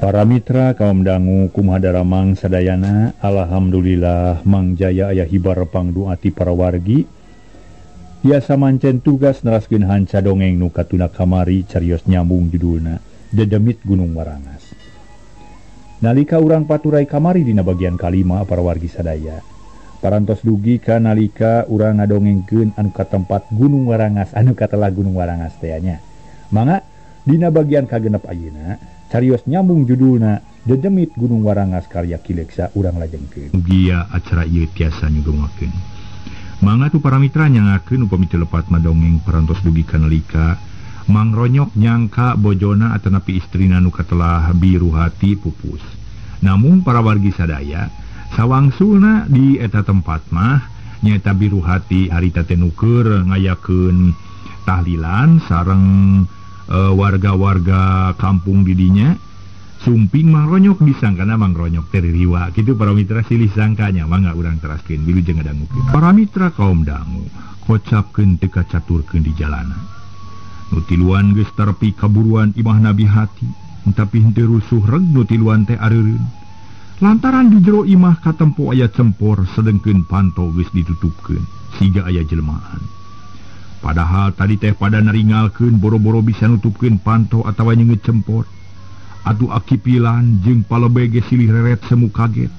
Para mitra kaum dangu kumaha daramang sadayana, alhamdulillah Mang Jaya aya hibar pangdoa ti para wargi. Biasa mancen tugas neraskeun hanca dongeng nu katuna kamari carios nyambung judulna Dedemit Gunung Warangas. Nalika urang paturai kamari dina bagian kalima para wargi sadaya. Parantos dugi ka nalika urang ngadongengkeun anu katempat Gunung Warangas anu katelah Gunung Warangas teh nya. Mangga dina bagian kagenep ayeuna carios nyambung judulna Dedemit Gunung Warangas karya Ki Leksa urang lajengkeun. Mugia acara ieu tiasa nyuguhakeun. Mangga tu para mitra nyangakeun upami teu lepat madongeng parantos dugi ka nalika Mang Ronyok nyangka bojona atanapi istrina nu katelah biru hati pupus. Namun para wargi sadaya sawangsulna di eta tempat mah nyaeta biru hati harita teh nu keur ngayakeun tahlilan sareng warga-warga kampung didinya. Sumping Mang Ronyok disangkana Mang Ronyok teh ririwa kitu para mitra silih sangkanya. Mangga urang teraskeun wilujeng ngadangukeun. Para mitra kaum dangu kocapkeun teu kacaturkeun di jalanan. Nu tiluan geus tarpi kaburuan imah Nabi hati tapi henteu rusuh reg nu tiluan teh areureun lantaran di jero imah katempo aya cempor sedengkeun panto geus ditutupkeun siga aya jelmaan. Padahal tadi teh pada naringalkeun boro-boro bisa nutupkeun panto atawa nyeungeut cempor. Atuh akipilan jeung palebe ge silih reret semu kaget.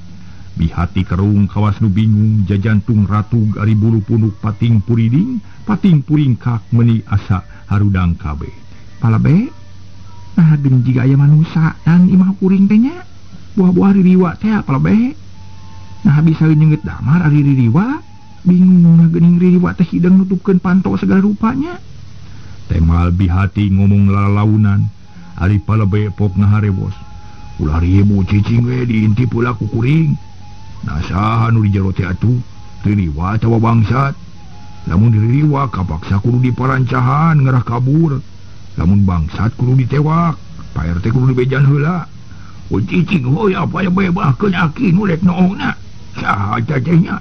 Bihati kerung kawas nu bingung jajantung ratug ari bulu punuk pating puriding pating puringkak meuni asa harudang kabeh. Palebe nah deung jiga aya manusa nang imah kuring teh nya. Buah-buah ririwa teh palebe. Nah bisa nyeungeut damar ari ririwa. Bingung nah geuning ririwa teh hideung nutupkeun panto segala rupanya. Temal bihati ngomong lalaunan ari palebe pok ngaharewos. Ulah ribu cicing we diintip ulah ku kuring. Nah saha nu di jero teh atuh? Ririwa atawa bangsat? Lamun ririwa kapaksa kudu diparancahan ngarah kabur. Lamun bangsat kudu ditewak. Pak RT kudu dibejan heula. Oh cicing heuy apa ya bebahkeun aki nu rek noongna. Saha teh nya?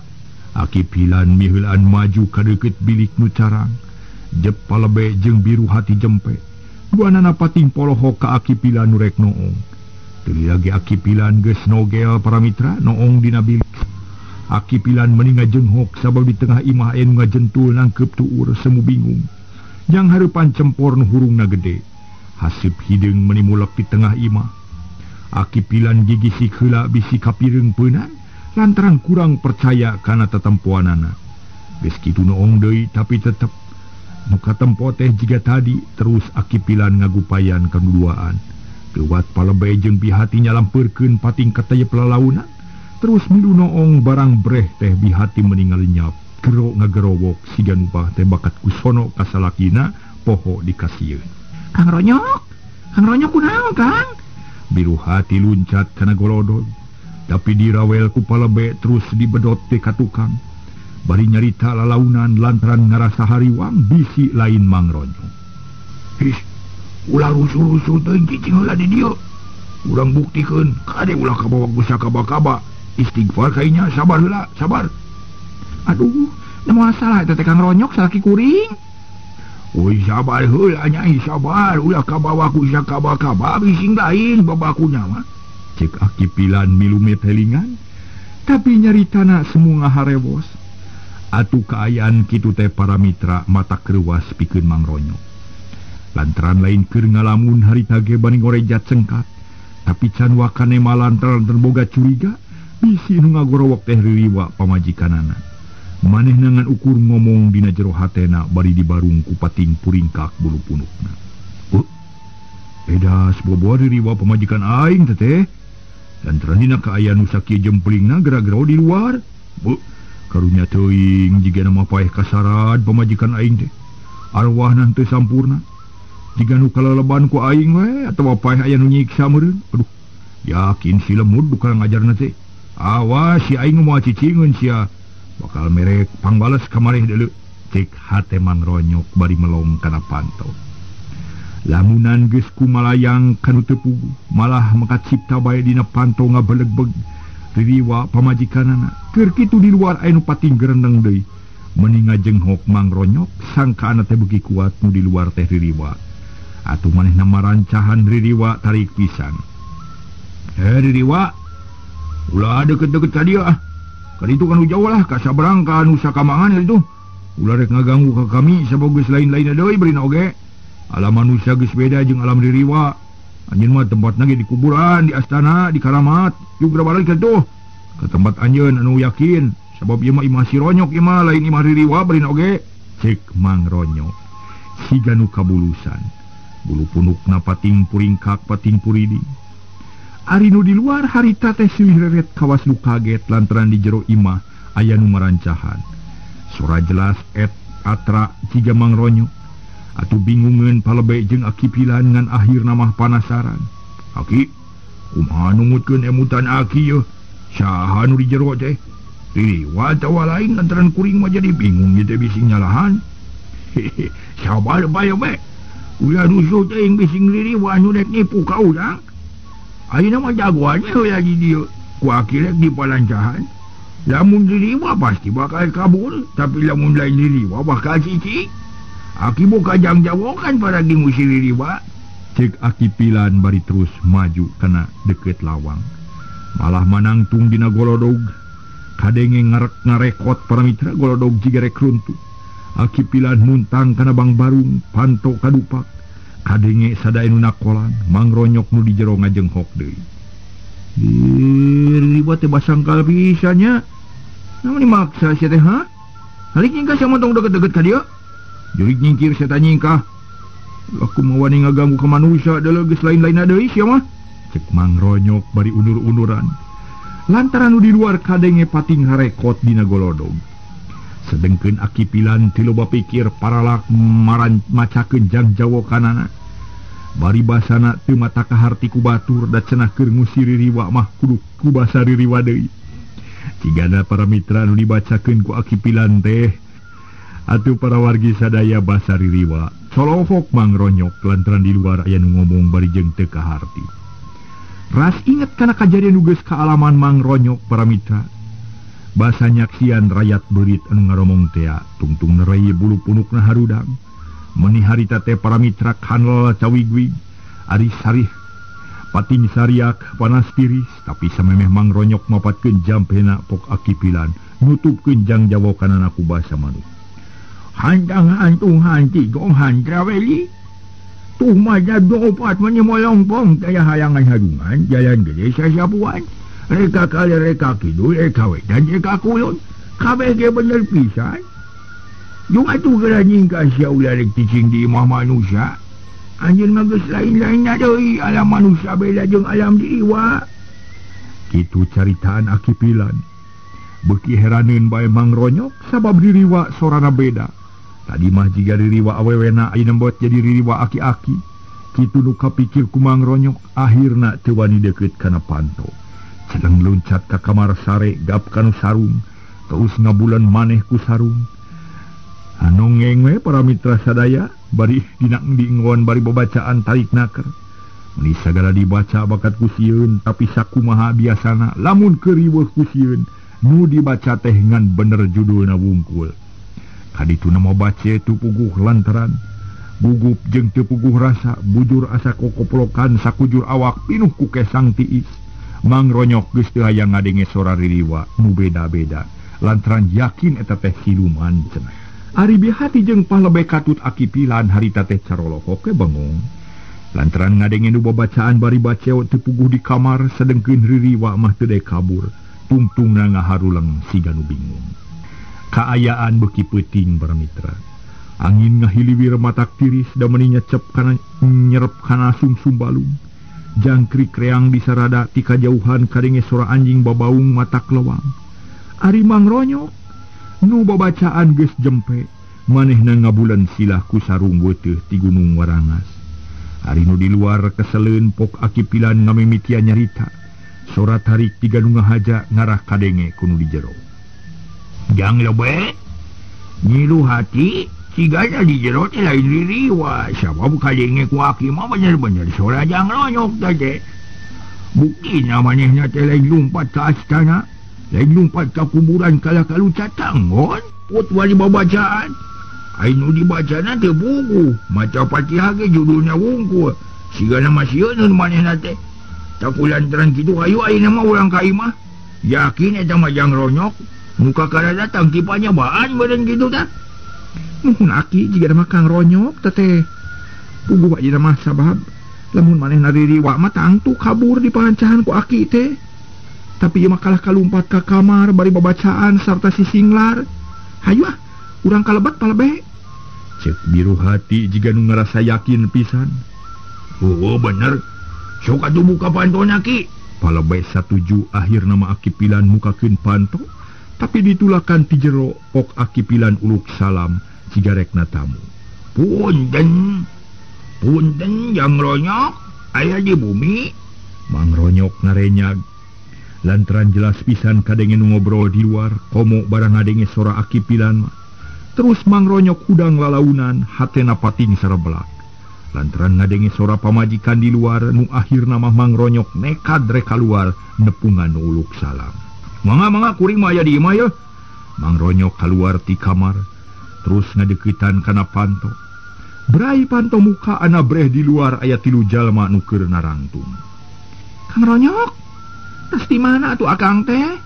Aki pilan miheulaan maju ka deukeut bilik nu carang. Jep palebe jeung biru hati jempe. Duanana pating polohok ka aki pilan nu rek noong. Teu lagi aki pilan geus nogel para mitra noong dina bilik. Aki pilan meni ngajenghok sabab di tengah imah aya nu ngajentul nangkeup tuur semu bingung. Jang hareupan cempor nu hurungna gede. Haseup hideung meni mulek di tengah imah. Aki pilan gigisik heula bisi kapireung peunan lantaran kurang percaya kana tetempoanana. Geus kitu noong deui tapi tetep nu katempo teh jiga tadi. Terus aki pilan ngagupayan kaduduaan. Lewat palebe jeung bihati nyalampeurkeun pating katayep lalaunan. Terus milu noong barang breh teh bihati meninggal lenyap. Gero ngagerowok siga nubah teh bakat kusono kasalakina poho dikasieun. Kang Ronyok, Kang Ronyok kunaon Kang? Biru hati luncat kana golodog. Tapi dirawel ku palebe terus dibedot teh ka tukang. Bari nyarita lalaunan lantaran ngarasa hariwang bisi lain Mang Ronyok. His, ulah rusuh-rusuh teuing cicing heula di dieu. Urang buktikeun kade ulah kabawa ku sakaba-kaba. Istighfar kainya sabar heula, sabar. Aduh, da moal salah eta teh Kang Ronyok salaki kuring. Oi sabar heula nyai sabar, ulah kabawa ku sakaba-kaba bising lain babakunya mah. Cek aki pilan milu metelingan, tapi nyaritana semua ngaharewos. Atuh kaayaan kitu teh para mitra mata kreuwas pikeun Mang Ronyok. Lantaran lain keur ngalamun harita ge bani ngorejat cengkat. Tapi can wakane mah lantaran terboga curiga bisi nu ngagorowok teh ririwa pamajikanana. Manehna ngan ukur ngomong dina jero hatena bari dibarung ku pating puringkak bulu punukna. Edas boboa ririwa pamajikan aing teh. Lantaran dina kaayaan nu sakieu jemplingna gara-gara di luar. Karunya teuing jiga nama paeh kasarad pamajikan aing teh. Arwahna teu sampurna. Jiga nu kalaleban ku aing we atawa paeh aya nu nyiksa meureun. Aduh, yakin si lemud duka ngajarna teh. Awas si aing moal cicingeun sia. Bakal merek pangbales ka mareh deuleu. Cek hate Mang Ronyok bari melong kana panto. Lamunan geus kumalayang kanu teu puguh, malah makacipta bae dina panto ngabelegbeg ririwa pamajikanana. Keur kitu di luar aya nu pating gerendeng deui. Meni ngajenghok Mang Ronyok sangkaana teh beuki kuat nu di luar teh ririwa. Atuh manehna marancahan ririwa tarik pisan. Ririwa ulah deket-deket ka dieu ah. Kaditu kan jauh lah ka sabrang ka Nusa Kambangan itu. Ulah rek ngaganggu ka kami sabab geus lain-lain deui beureun oge. Alam manusia geus beda jeung alam ririwa. Anjeun mah tempatna ge di kuburan, di astana, di karamat. Juga balik kitu. Ka tempat anjeun anu yakin sabab ieu mah imah si Ronyok ieu mah lain imah ririwa beureun oge. Cek Mang Ronyok. Siga nu kabulusan. Bulu punukna pating puringkak pating puriding. Ari nu di luar harita teh seuih reret kawas nu kaget lantaran di jero imah aya nu marancahan. Sora jelas et atra jiga Mang Ronyok. Atuh bingungeun palebe jeung Aki Pilan ngan akhirna mah panasaran. Aki, kumaha nungutkeun emutan aki yeuh? Saha nu di jero teh? Ririwa atawa lain lantaran kuring mah jadi bingung ieu teh bisi nyalahan. Hehe, sabar bae we. Ulah rusuh teuing bising ririwa nu rek nipu ka urang. Ayeuna mah jagoan we heula di dieu. Ku aki rek dipalancahan. Lamun ririwa pasti bakal kabur, tapi lamun lain ririwa bakal cicing. Aki buka jangjawokan para ngusir ririwa. Cek Aki Pilan bari terus maju kana deket lawang. Malah manangtung dina golodog. Kadenge ngarek ngarekot para mitra golodog jiga rek runtuh. Aki Pilan muntang kana bang barung, panto kadupak. Kadenge sadaya nu nakolan, Mang Ronyok nu di jero ngajenghok deui. Ririwa teh basangkal pisan nya. Namun dimaksa sia teh ha? Halik nyingkah sia montong deket-deket ka dieu. Jurig nyingkir sia teh nyingkah. Aku mah wani ngaganggu ka manusia deuleu geus lain-lainna deui sia mah. Cek Mang Ronyok bari undur-unduran. Lantaran nu di luar kadenge pating harekot dina golodog. Sedengkeun Aki Pilan teu loba pikir paralak maran macakeun jangjawokanana. Bari basana teu mata kaharti ku batur da cenah keur ngusir ririwa mah kudu ku basa ririwa deui. Cigana para mitra nu dibacakeun ku Aki Pilan teh atuh para wargi sadaya basa ririwa. Colohok Mang Ronyok lantaran di luar aya nu ngomong bari jeung teu kaharti. Ras inget kana kajadian nu geus kaalaman Mang Ronyok para mitra. Basa nyaksian rayat beurit anu ngaromong tea tungtung nerai bulu punukna harudang. Meni harita teh para mitra kanal cawigwig ari sarih pating sariak panas tiris tapi samemeh Mang Ronyok mapatkeun jampena pok Aki Pilan nutupkeun jangjawokanana ku basa manuk. Hantang hantung hanti gong hantraweli tuh maja dopat meni molongpong daya hayangan harungan jalan gede sasapuan reka kali reka kidul reka wedan reka kulon kabeh ge bener pisan. Jung atuh geura nyingkah sia ulah rek cicing di imah manusia. Anjeun mah geus lain-lainna deui, alam manusia beda jeung alam diriwa. Kitu caritaan Aki Pilan. Beuki heraneun bae Mang Ronyok sabab ririwa sorana beda. Tadi mah jiga ririwa awewena ayeuna bot jadi ririwa aki-aki. Kitu nu kapikir ku Mang Ronyok akhirna teu wani deukeut kana panto. Celeng luncat ka kamar sare gap kanu sarung, terus ngabulan maneh ku sarung. Anongeng we para mitra sadaya bari dina diingon bari babacaan tarik naker. Meuni sagala dibaca bakat ku sieun tapi sakumaha biasana lamun keur riweuh ku sieun nu dibaca teh ngan bener judulna wungkul. Kadituna mau baca teu puguh lantaran gugup jeung teu puguh rasa bujur asa kokoplokan sakujur awak pinuh ku kesang tiis. Mang Ronyok geus teu hayang ngadenge sora ririwa nu beda-beda lantaran yakin eta teh siluman cenah. Ari bihati jeung palebe katut Aki Pilan harita teh carolohok ke bengong. Lantaran ngadenge nu babacaan bari baceo teu puguh di kamar sedengkeun ririwa mah teu daek kabur. Tungtungna ngaharuleng siga nu bingung. Kaayaan beuki peuting para mitra. Angin ngahiliwir matak tiris da meuni nyecep kana nyerep kana sungsum balung. Jangkrik reang di sarada ti kajauhan kadenge sora anjing babaung matak lewang. Ari Mang Ronyok nu babacaan geus jempe manehna ngabulan silah ku sarung weuteuh ti Gunung Warangas. Ari nu di luar keseleun pok Aki Pilan ngamimitian nyarita. Sora tarik tiga nu ngahaja ngarah kadenge ku nu di jero. Jang lebe nyilu hati cigana di jero teh lain ririwa sabab kadenge ku aki mah bener-bener sora Jang Ronyok teh. Buktina manehna teh lain lumpat ka astana, lain lumpat ka kuburan kalah kalu catangon put wali babacaan. Ai nu dibacana teu buku maca Fatihah ge judulna wungkul sigana mah sieun manehna teh. Tak lantaran kitu hayu ayeuna mah urang ka imah. Yakin eta mah Jang Ronyok muka kada datang tipanya baan beureun kitu tah. Muhun aki jiga mah Kang Ronyok teh. Puguh ayeuna mah sabab lamun maneh naririwa mah tangtu kabur di pancahan ku aki teh. Tapi ieu mah kalah kalumpat ka kamar bari babacaan sarta sisinglar. Hayu ah, urang kalebet palebe. Cek biru hati jiga nu ngarasa yakin pisan. Oh bener. Sok atuh buka pantona ki. Palebe satuju akhirna mah Aki Pilan mukakeun panto, tapi ditulakan ti jero pok Aki Pilan uluk salam jiga rekna tamu. Punten. Punten Jang Ronyok aya di bumi. Mang Ronyok ngarenyag. Lantaran jelas pisan kadenge nu ngobrol di luar, komo barang ngadenge sora Aki Pilan mah. Terus Mang Ronyok hudang lalaunan, hatena pating sarebelak. Lantaran ngadenge sora pamajikan di luar, nu akhirna mah Mang Ronyok nekad rek kaluar nepungan nu uluk salam. Mangga-mangga kuring mah aya di imah yeuh. Mang Ronyok kaluar ti kamar, terus ngadeukeutan kana panto. Brai panto muka ana breh di luar aya tilu jalma nu keur narangtung. Kang Ronyok, tas di mana atuh akang teh?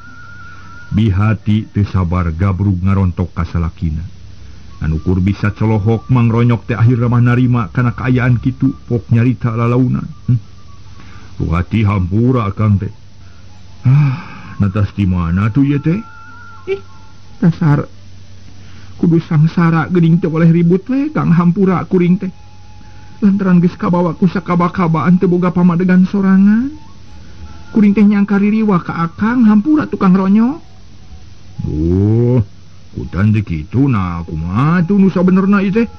Bihati teu sabar gabrug ngarontok ka salakina. Anukur bisa colohok Mang Ronyok teh akhirna mah narima kana kaayaan kitu pok nyarita lalaunan. Ruhati hampura akang teh. Ah, natas di mana tuh ieu teh? Ih, dasar kudu sangsara geuning teu boleh ribut we Kang, hampura kuring teh. Lantaran geus kabawa ku sakaba-kabaan teu boga pamadegan sorangan. Kuring teh nyangka ririwa ka akang, hampura tukang Ronyok. Oh, kutan teh kitu nah kumaha tuh nu sabenerna ieu teh?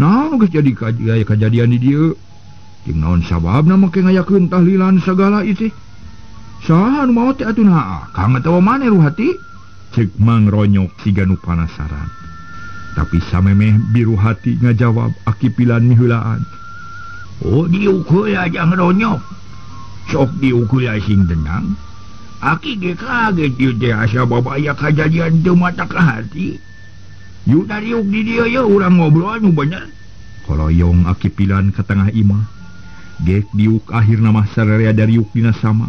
Naon geus jadi kajadian di dieu? Jeung naon sababna make ngayakeun tahlilan sagala ieu teh? Saha nu maot teh atuh nah akang atawa maneh Ruhati? Cek Mang Ronyok siga nu panasaran. Tapi samemeh biru hati ngajawab Aki Pilan miheulaan. Oh diuk heula Jang Ronyok. Sok diuk heula sing tenang. Aki ge kaget ieu teh asa babaya kajadian teu mata ka hati. Yuk dariuk di dieu ye urang ngobrol nu bener. Koloyong Aki Pilan ka tengah imah. Gek diuk akhirna mah sararea dariuk dina sama.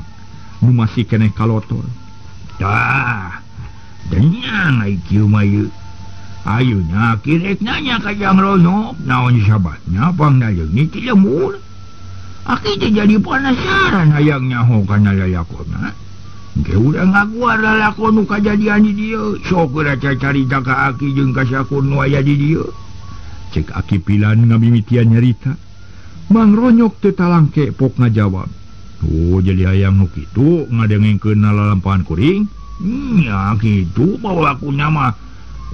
Nu masih keneh kalotor. Tah, denyang ai kieu mah ieu. Ayeuna aki rek nanya ka Jang Ronyok naon sababna pangdaleungit ti lembur. Aki teh jadi penasaran hayang nyaho kana lalakonna. Engke urang ngaguar lalakon nu kajadian di dieu. Sok geura carita ka aki jeung ka sakur nu aya di dieu. Cek Aki Pilan ngamimitian nyarita. Mang Ronyok teu talangke pok ngajawab. Oh jadi hayang nu kitu ngadengengkeun lalampahan kuring? Nya kitu bawa aku mah.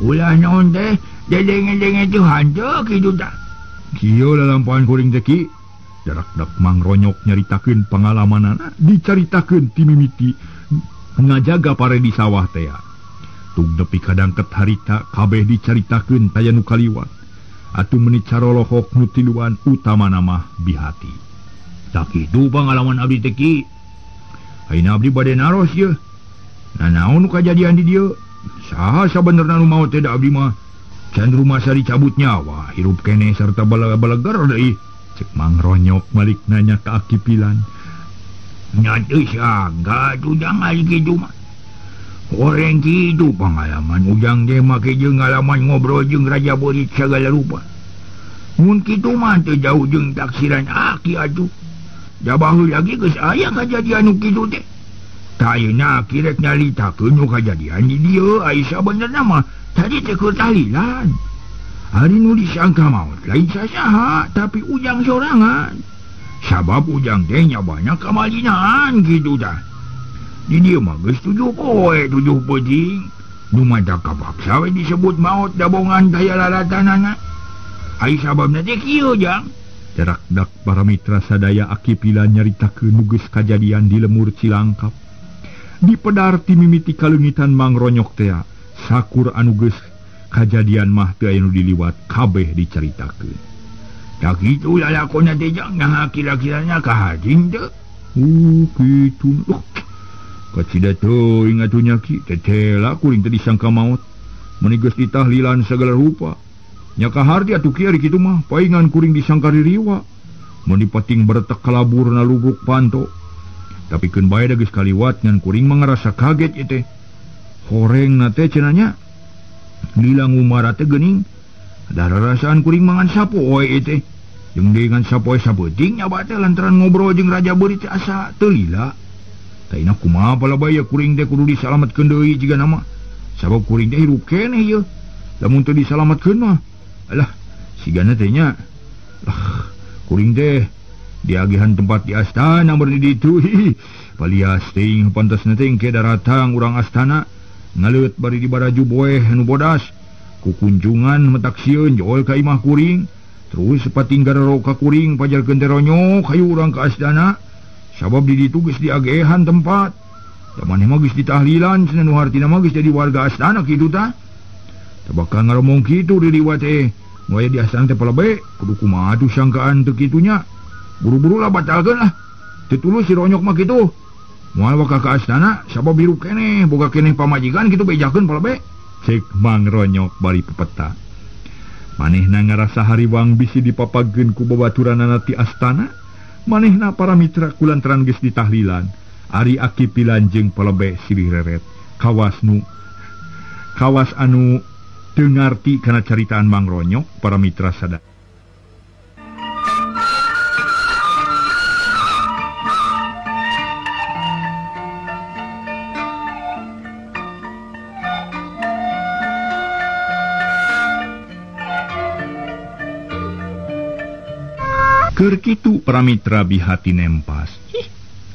Ulah naon teh dedenge-denge teu hanteu kitu tah. Kieu lalampahan kuring teh ki. Darak-dak Mang Ronyok nyaritakeun pangalamanana dicaritakeun ti mimiti ngajaga pare di sawah teh. Tug nepi kadangket harita kabeh dicaritakeun taya nu kaliwat. Atuh meuni carolohok nu tiluan utamana mah Bihati. Tah kitu pangalaman abdi teh ki. Ayeuna abdi bade naros yeuh. Nah naon nu kajadian di dieu? Saha sabenerna nu maot teh da abdi mah can rumasa dicabut nyawa, hirup keneh sarta balagar deui. Cek Mang Ronyok balik nanya ka Aki Pilan. Nya teu sangka ujang ari kitu mah. Horeng kitu pangalaman ujang teh make jeung ngalaman ngobrol jeung Raja Beurit sagala rupa. Mun kitu mah teu jauh jeung taksiran aki atuh. Da baheula lagi geus aya kajadian nu kitu teh. Tah ayeuna aki rek nyaritakeun nu kajadian di dieu ai sabenerna mah tadi teh keur tahlilan. Ari nu disangka maot lain sasaha tapi ujang sorangan. Sabab ujang teh nya banyak kamalinaan kitu tah. Di dieu mah geus 7 poe 7 peuting. Nu mata kapaksa we disebut maot dabongan daya lalatanana. Ai sababna teh kieu jang. Darakdak para mitra sadaya Aki Pilan nyaritakeun nu geus kajadian di lemur Cilangkap. Dipedar ti mimiti kaleungitan Mang Ronyok tea, sakur anu geus kajadian mah teu aya nu diliwat kabeh dicaritakeun. Tah kitu lalakonna teh jang, nah kira-kiranya kahadin teu. Kitu. Kacida teuing atuh nya ki, tetela kuring teh disangka maot. Meuni geus ditahlilan sagala rupa. Nya kaharti atuh kieu ari kitu mah, paingan kuring disangka ririwa. Meuni pating beretek kalaburna lubuk panto. Tapi keun bae da geus kaliwat ngan kuring mah ngarasa kaget ieu teh. Horengna teh cenah nya lila ngumara teh geuning. Da rarasaan kuring mangan sapoe ieu teh. Jeung deui ngan sapoe sabeuting nya teh lantaran ngobrol jeung Raja Beurit teh asa teu lila. Taina kumaha palebay kuring teh kudu disalametkeun deui jiga nama. Sabab kuring teh hirup keneh ieu. Lamun teu disalametkeun mah alah sigana teh nya. Lah kuring teh diagihan tempat di astana bari di ditu. Palias teuing pantasna teh engke daratang urang astana ngaleut bari dibaraju boeh nu bodas. Ku kunjungan metak sieun jol ka imah kuring. Terus patinggar ka kuring pajarkeun teh ronyok hayu urang ka astana. Sabab di ditu geus diagehan tempat. Da maneh mah geus ditahlilan cenah nu hartina mah geus jadi warga astana kitu tah. Tah bakal ngaromong kitu diliwat teh. Nu aya di astana teh palebe kudu kumaha tuh sangkaan teu kitu nya. Buru-buru lah batalkeun lah. Teu tulus si ronyok mah kitu. Moal bakal ka astana sabab hirup keneh boga keneh pamajikan kitu bejakeun palebe. Cek Mang Ronyok bari pepeta. Manehna ngarasa hariwang bisi dipapageun ku babaturanana ti astana. Manehna para mitra kulantaran geus ditahlilan. Ari Aki Pilan jeung palebe silih reret. Kawas anu teu ngarti kana caritaan Mang Ronyok para mitra sadaya. Keur kitu para mitra bihati nempas. Ih,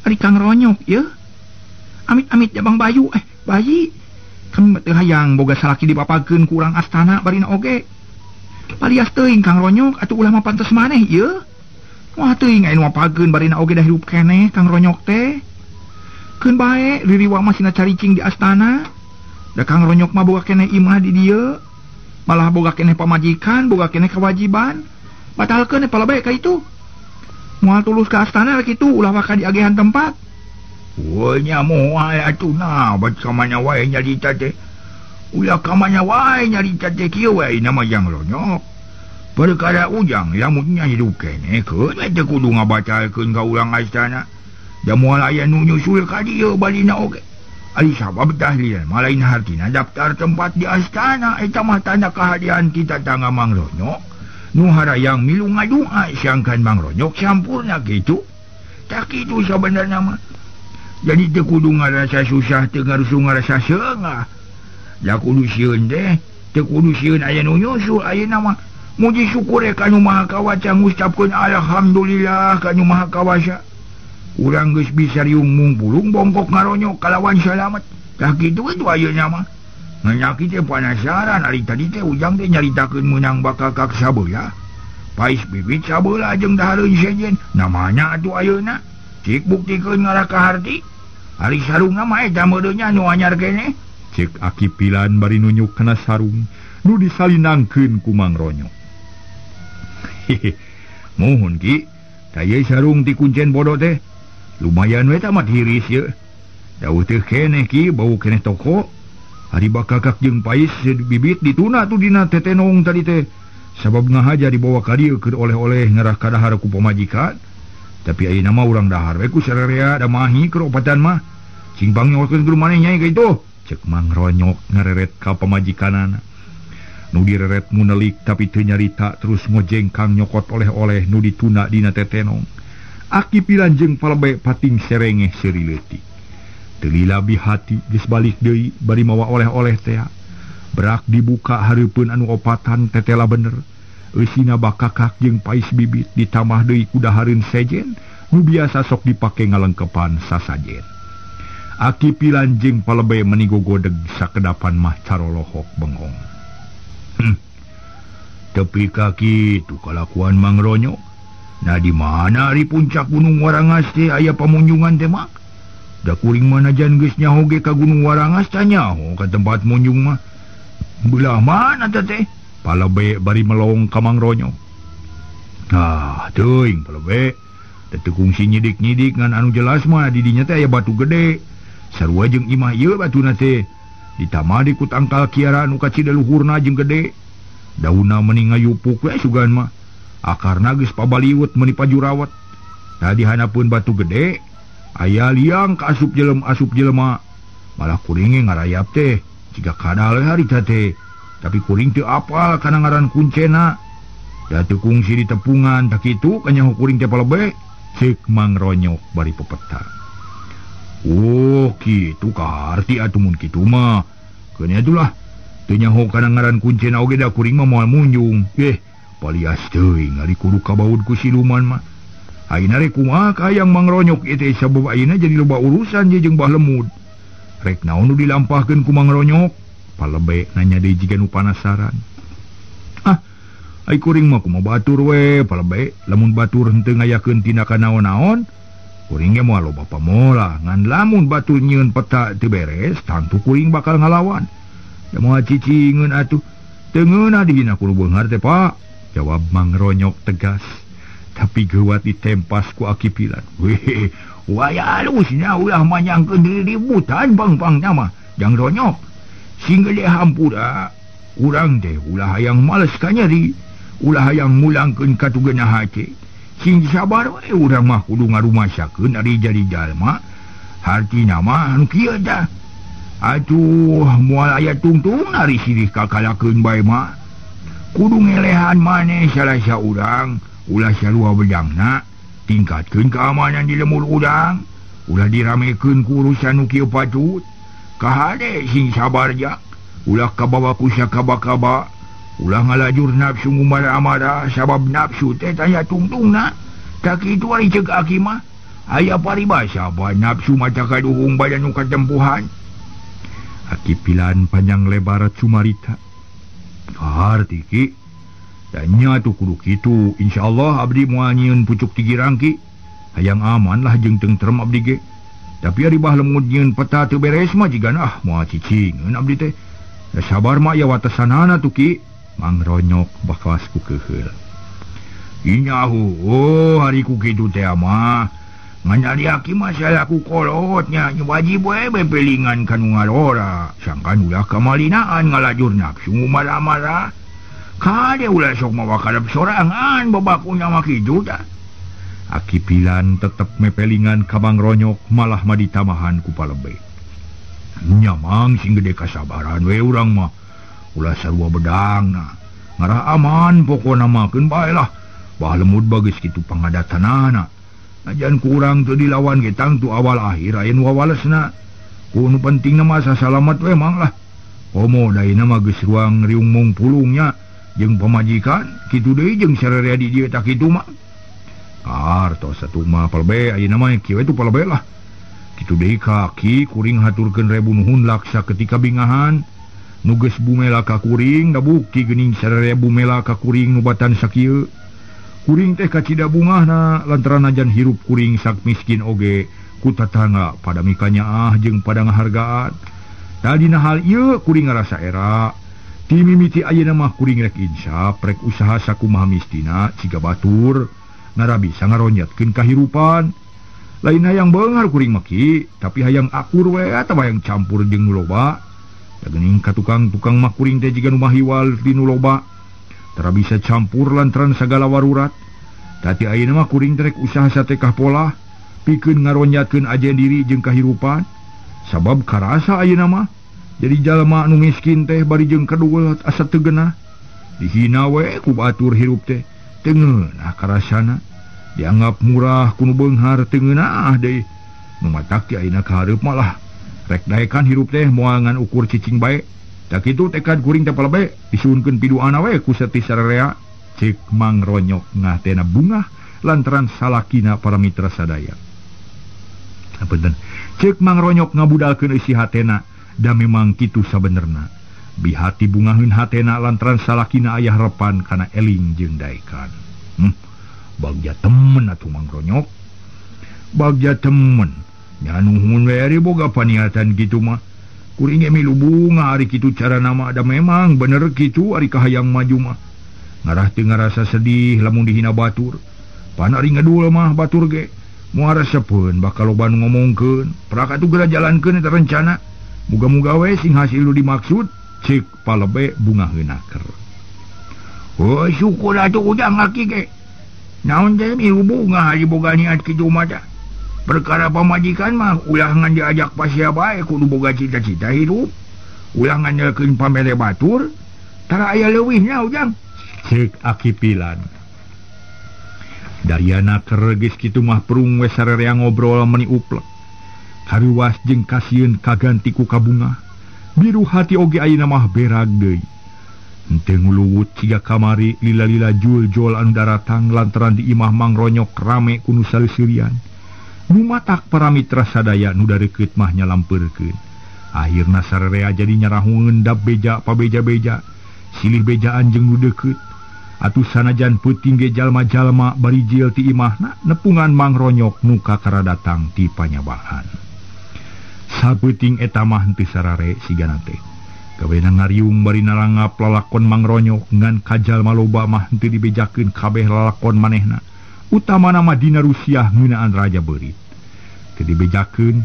ari Kang Ronyok yeuh. Amit-amit ya Bang Bayu, bayi. Kami mah teu hayang boga salaki dipapageun ku urang astana barina oge. Palias teuing Kang Ronyok atuh ulah mah pantes maneh yeuh. Wah teuing aya nu mapageun barina oge da hirup keneh Kang Ronyok teh. Keun bae ririwa mah sina caricing di astana. Da Kang Ronyok mah boga keneh imah di dieu. Malah boga keneh pamajikan, boga keneh kewajiban. Batalkeun pala bae ka itu. Moal tulus ka astana kitu ulah waka diagehan tempat. Weuh nya moal atuh na bat ka mana wae nyarita teh. Ulah ka mana wae nyarita teh kieu wae nama Jang Ronyok. Perkara ujang lamun nya hirup keneh keun we teu kudu ngabatalkeun ka urang astana. Da moal aya nu nyusul ka dieu balina oge. Ari sabab tahlilan mah lain hartina daftar tempat di astana eta mah tanda kahadian kita tangga Mang Ronyok. Nu harayang milu ngadua sangkan Mang Ronyok sampurna kitu. Tak kitu sabenerna mah. Jadi teu kudu ngarasa susah teu ngarusu ngarasa seungah. Da kudu sieun teh, teu kudu sieun aya nu nyusul ayeuna mah. Muji syukur ka Nu Maha Kawasa ngucapkeun alhamdulillah ka Nu Maha Kawasa. Urang geus bisa riung mungpulung bongkok ngaronyok kalawan salamet. Tah kitu we ayeuna mah. Nganyaki teh panasaran ari tadi teh ujang teh nyaritakeun meunang bakal kak sabeula. Pais bibit sabeula jeung dahareun sejen. Namanya atuh ayeuna. Cik buktikeun ngarah ka harti. Ari sarungna mah eta meudeunya nu anyar keneh. Cek Aki Pilan bari nunjuk kana sarung nu disalinangkeun ku Mang Ronyok. Hehe. Mohon Ki, tah ieu sarung ti kuncen bodo teh. Lumayan we tamat hiris ye. Jauh teh keneh Ki, bau keneh toko. Ari bakakak jeung pais bibit dituna tuh dina tetenong tadi teh. Sabab ngahaja dibawa ka dieu keur oleh-oleh ngarah ka dahar ku pamajikan. Tapi ayeuna mah urang dahar we ku sararea da mahi keur opatan mah. Cing pangnyorkeun kudu maneh nyai ka itu. Cek Mang Ronyok ngareret ka pamajikanana. Nu direret munelik tapi teu nyarita terus ngojengkang nyokot oleh-oleh nu dituna dina tetenong. Aki Pilan jeung palebe pating serengeh seuri leutik. Teu lila bihati geus balik deui bari mawa oleh-oleh teh. Berak dibuka hareupeun anu opatan tetela bener. Eusina bakakak jeung pais bibit ditambah deui ku dahareun sejen nu biasa sok dipake ngalengkepan sasajen. Aki Pilan jeung palebe meni gogodeg sakedapan mah carolohok bengong. Tepi ka kitu kalakuan Mang Ronyok. Nah di mana ari puncak Gunung Warangas teh aya pamunjungan teh mah? Da kuring mah najan geus nyaho ge ka Gunung Warangas tah nyaho ka tempat munjung mah. Belah mana teh teh? Palebe bari melong ka Mang Ronyok. Ah, teuing palebe. Da teu kungsi nyidik-nyidik ngan anu jelas mah di dinya teh aya batu gede. Sarua jeung imah ieu batuna teh. Ditambah di ku tangkal kiara anu kacida luhurna jeung gede. Daunna meni ngayupuk we sugan mah. Akarna geus pabaliwet meuni pajurawat. Tah di handapeun batu gede Aya liang ka asup jelem asup jelema. Malah kuring ngarayap teh jiga kadal harita teh. Tapi kuring teu apal kana ngaran kuncena. Da teu kungsi di tepungan tak kitu kanyaho kuring teh palebe. Ceuk Mang Ronyok bari pepeta. Oh kitu kaharti atuh mun kitu mah. Keun atulah teu nyaho kana ngaran kuncena oge da kuring mah moal munjung. Palias teuing ari kudu kabaud ku siluman mah. Ayeuna rek kumaha kahayang Mang Ronyok ieu teh sabab ayeuna jadi loba urusan ye jeung Bah Lemud. Rek naon nu dilampahkeun ku Mang Ronyok? Palebe nanya deui jiga nu panasaran. Ah, ai kuring mah kumaha batur we palebe, lamun batur henteu ngayakeun tindakan naon-naon, kuring ge moal loba pamola, ngan lamun batur nyieun peta teu beres, tangtu kuring bakal ngalawan. Da moal cicingeun atuh. Teu ngeunah dihina ku nu beunghar teh, Pak. Jawab Mang Ronyok tegas, tapi geuwat ditempas ku Aki Pilan. Weh, waya alusna ulah manyangkeun diri ributan bang-bangna mah, Jang Ronyok. Sing gede hampura, urang teh ulah hayang males ka nyeri, ulah hayang mulangkeun ka tugeuna hate. Sing sabar we urang mah kudu ngarumasakeun ari jadi jalma. Hartina mah anu kieu tah. Atuh moal aya tungtung ari silih kakalakeun bae mah. Kudu ngelehan maneh salah saurang, ulah sarua bedangna, tingkatkeun keamanan di lemur urang, ulah diramekeun ku urusan nu kieu patut. Kahade sing sabar ja, ulah kabawa ku sakaba-kaba, ulah ngalajur nafsu ngumara-amara sabab nafsu teh taya tungtungna. Tak kitu ari ceuk aki mah, aya paribasa ba nafsu mata kaduhung badan nu katempuhan. Aki Pilan panjang lebar cumarita. Harti ki, dan nya tuh kudu kitu. Insyaallah abdi moal nyieun pucuk tigirang ki. Hayang aman lah jeung tentrem abdi ge. Tapi ari Bah Lemud nyieun peta teu beres mah jigana ah moal cicingeun abdi teh. Da sabar mah aya watesanana tuh ki. Mang Ronyok bakalas ku keuheul. Inyahu, oh hari ku kitu teh mah. Ngan ari aki mah salaku kolotnya wajib we bepelingan ka nu ngalora. Sangkan ulah kamalinaan ngalajur nafsu marah-marah. Kade ulah sok mawa karep sorangan babakunya mah kitu tah. Aki Pilan tetep mepelingan ka Mang Ronyok malah mah ditamahan ku palebe. Nya Mang sing gede kasabaran we urang mah. Ulah sarua bedangna. Ngarah aman pokona mah keun bae lah. Bah Lemud bageus kitu pangadatanana. Ajan kurang teu dilawan ge tangtu awal akhir aya nu wawalesna. Ku nu pentingna mah sasalamat we Mang lah. Komo daina mah geus ruang riung mung pulungnya jeung pamajikan kitu deui jeung sararea di dieu tah kitu mah. Artos atuh mah palebe ayeuna mah kieu we tuh palebe lah. Kitu deui ka aki kuring haturkeun rebu nuhun laksa ketika bingahan. Nu geus bumela ka kuring da bukti geuning sararea bumela ka kuring nubatan sakieu. Kuring teh kacida bungahna lantaran ajan hirup kuring sak miskin oge ku tatangga pada mikanyaah jeung pada ngahargaan. Tadina hal ieu kuring ngarasa era. Ti mimiti ayeuna mah kuring rek insaf rek usaha sakumaha mistina ciga batur ngara bisa ngaronyatkeun kahirupan. Lain hayang beunghar kuring mah ki, tapi hayang akur we atawa hayang campur jeung nu loba. Da geuning ka tukang-tukang mah kuring teh jiga nu mahiwal di nu loba. Tara bisa campur lantaran sagala warurat. Tati ayeuna mah kuring rek usaha satekah pola pikeun ngaronyatkeun ajen diri jeung kahirupan. Sabab karasa ayeuna mah jadi jalma anu miskin teh bari jeung kadul asa teu geunah. Dihina we ku batur hirup teh teu ngeunah karasana. Dianggap murah ku nu beunghar teu ngeunah deui. Nu matak ti ayeuna kahareup malah rek daekan hirup teh moal ngan ukur cicing bae. Tak kitu tekad kuring teh palebe disuhunkeun piduana we ku seti sararea. Ceuk Mang Ronyok ngahtena bungah lantaran salakina para mitra sadaya. Apunten. Ceuk Mang Ronyok ngabudalkeun eusi hatena da memang kitu sabenerna. Bihati bungaheun hatena lantaran salakina aya harepan kana eling jeung daekan. Bagja temen atuh Mang Ronyok. Bagja temen. Nya nuhun we ari boga paniatan kitu mah. Kuring ge milu bunga ari kitu cara nama ada memang bener kitu ari kahayang maju mah. Ngarah teu ngarasa sedih lamun dihina batur. Pan ari ngedul mah batur ge moal resepeun bakal loba nu ngomongkeun. Prak atuh geura jalankeun eta rencana. Muga-muga we sing hasil nu dimaksud ceuk palebe bungaheun aker. Oh syukur atuh ujang aki ge. Naon teh milu bunga ari boga niat kitu mah tah. Perkara pamajikan mah ulah ngan diajak pasia bae kudu boga cita-cita hidup. Ulah ngandalkeun pamere batur, tara aya leuwihna Ujang. Ceuk Aki Pilan. Dariana keur geus kitu mah prung we sararea ngobrol meni uplek. Karuwas jeung kasieun kaganti ku kabungah. Biru hati oge ayeuna mah berag deui. Henteu nguluwut siga kamari lila-lila jul-jol anu daratang lantaran di imah Mang Ronyok rame ku nu saleusirian. Nu matak para mitra sadaya nu dareukeut mah nyalampeurkeun. Akhirna sararea jadi nyarahungeun dap beja pabeja-beja, silih bejaan jeung nu deukeut. Atuh sanajan peuting ge jalma-jalma bari jil ti imahna nepungan Mang Ronyok nu kakara datang ti panyabaan. Sapeuting eta mah henteu sarare sigana teh. Gawena ngariung bari narangap lalakon Mang Ronyok ngan kajalma loba mah henteu dibejakeun kabeh lalakon manehna. Utamana mah dina Rusiah ngeunaan Raja Beurit. Teu dibejakeun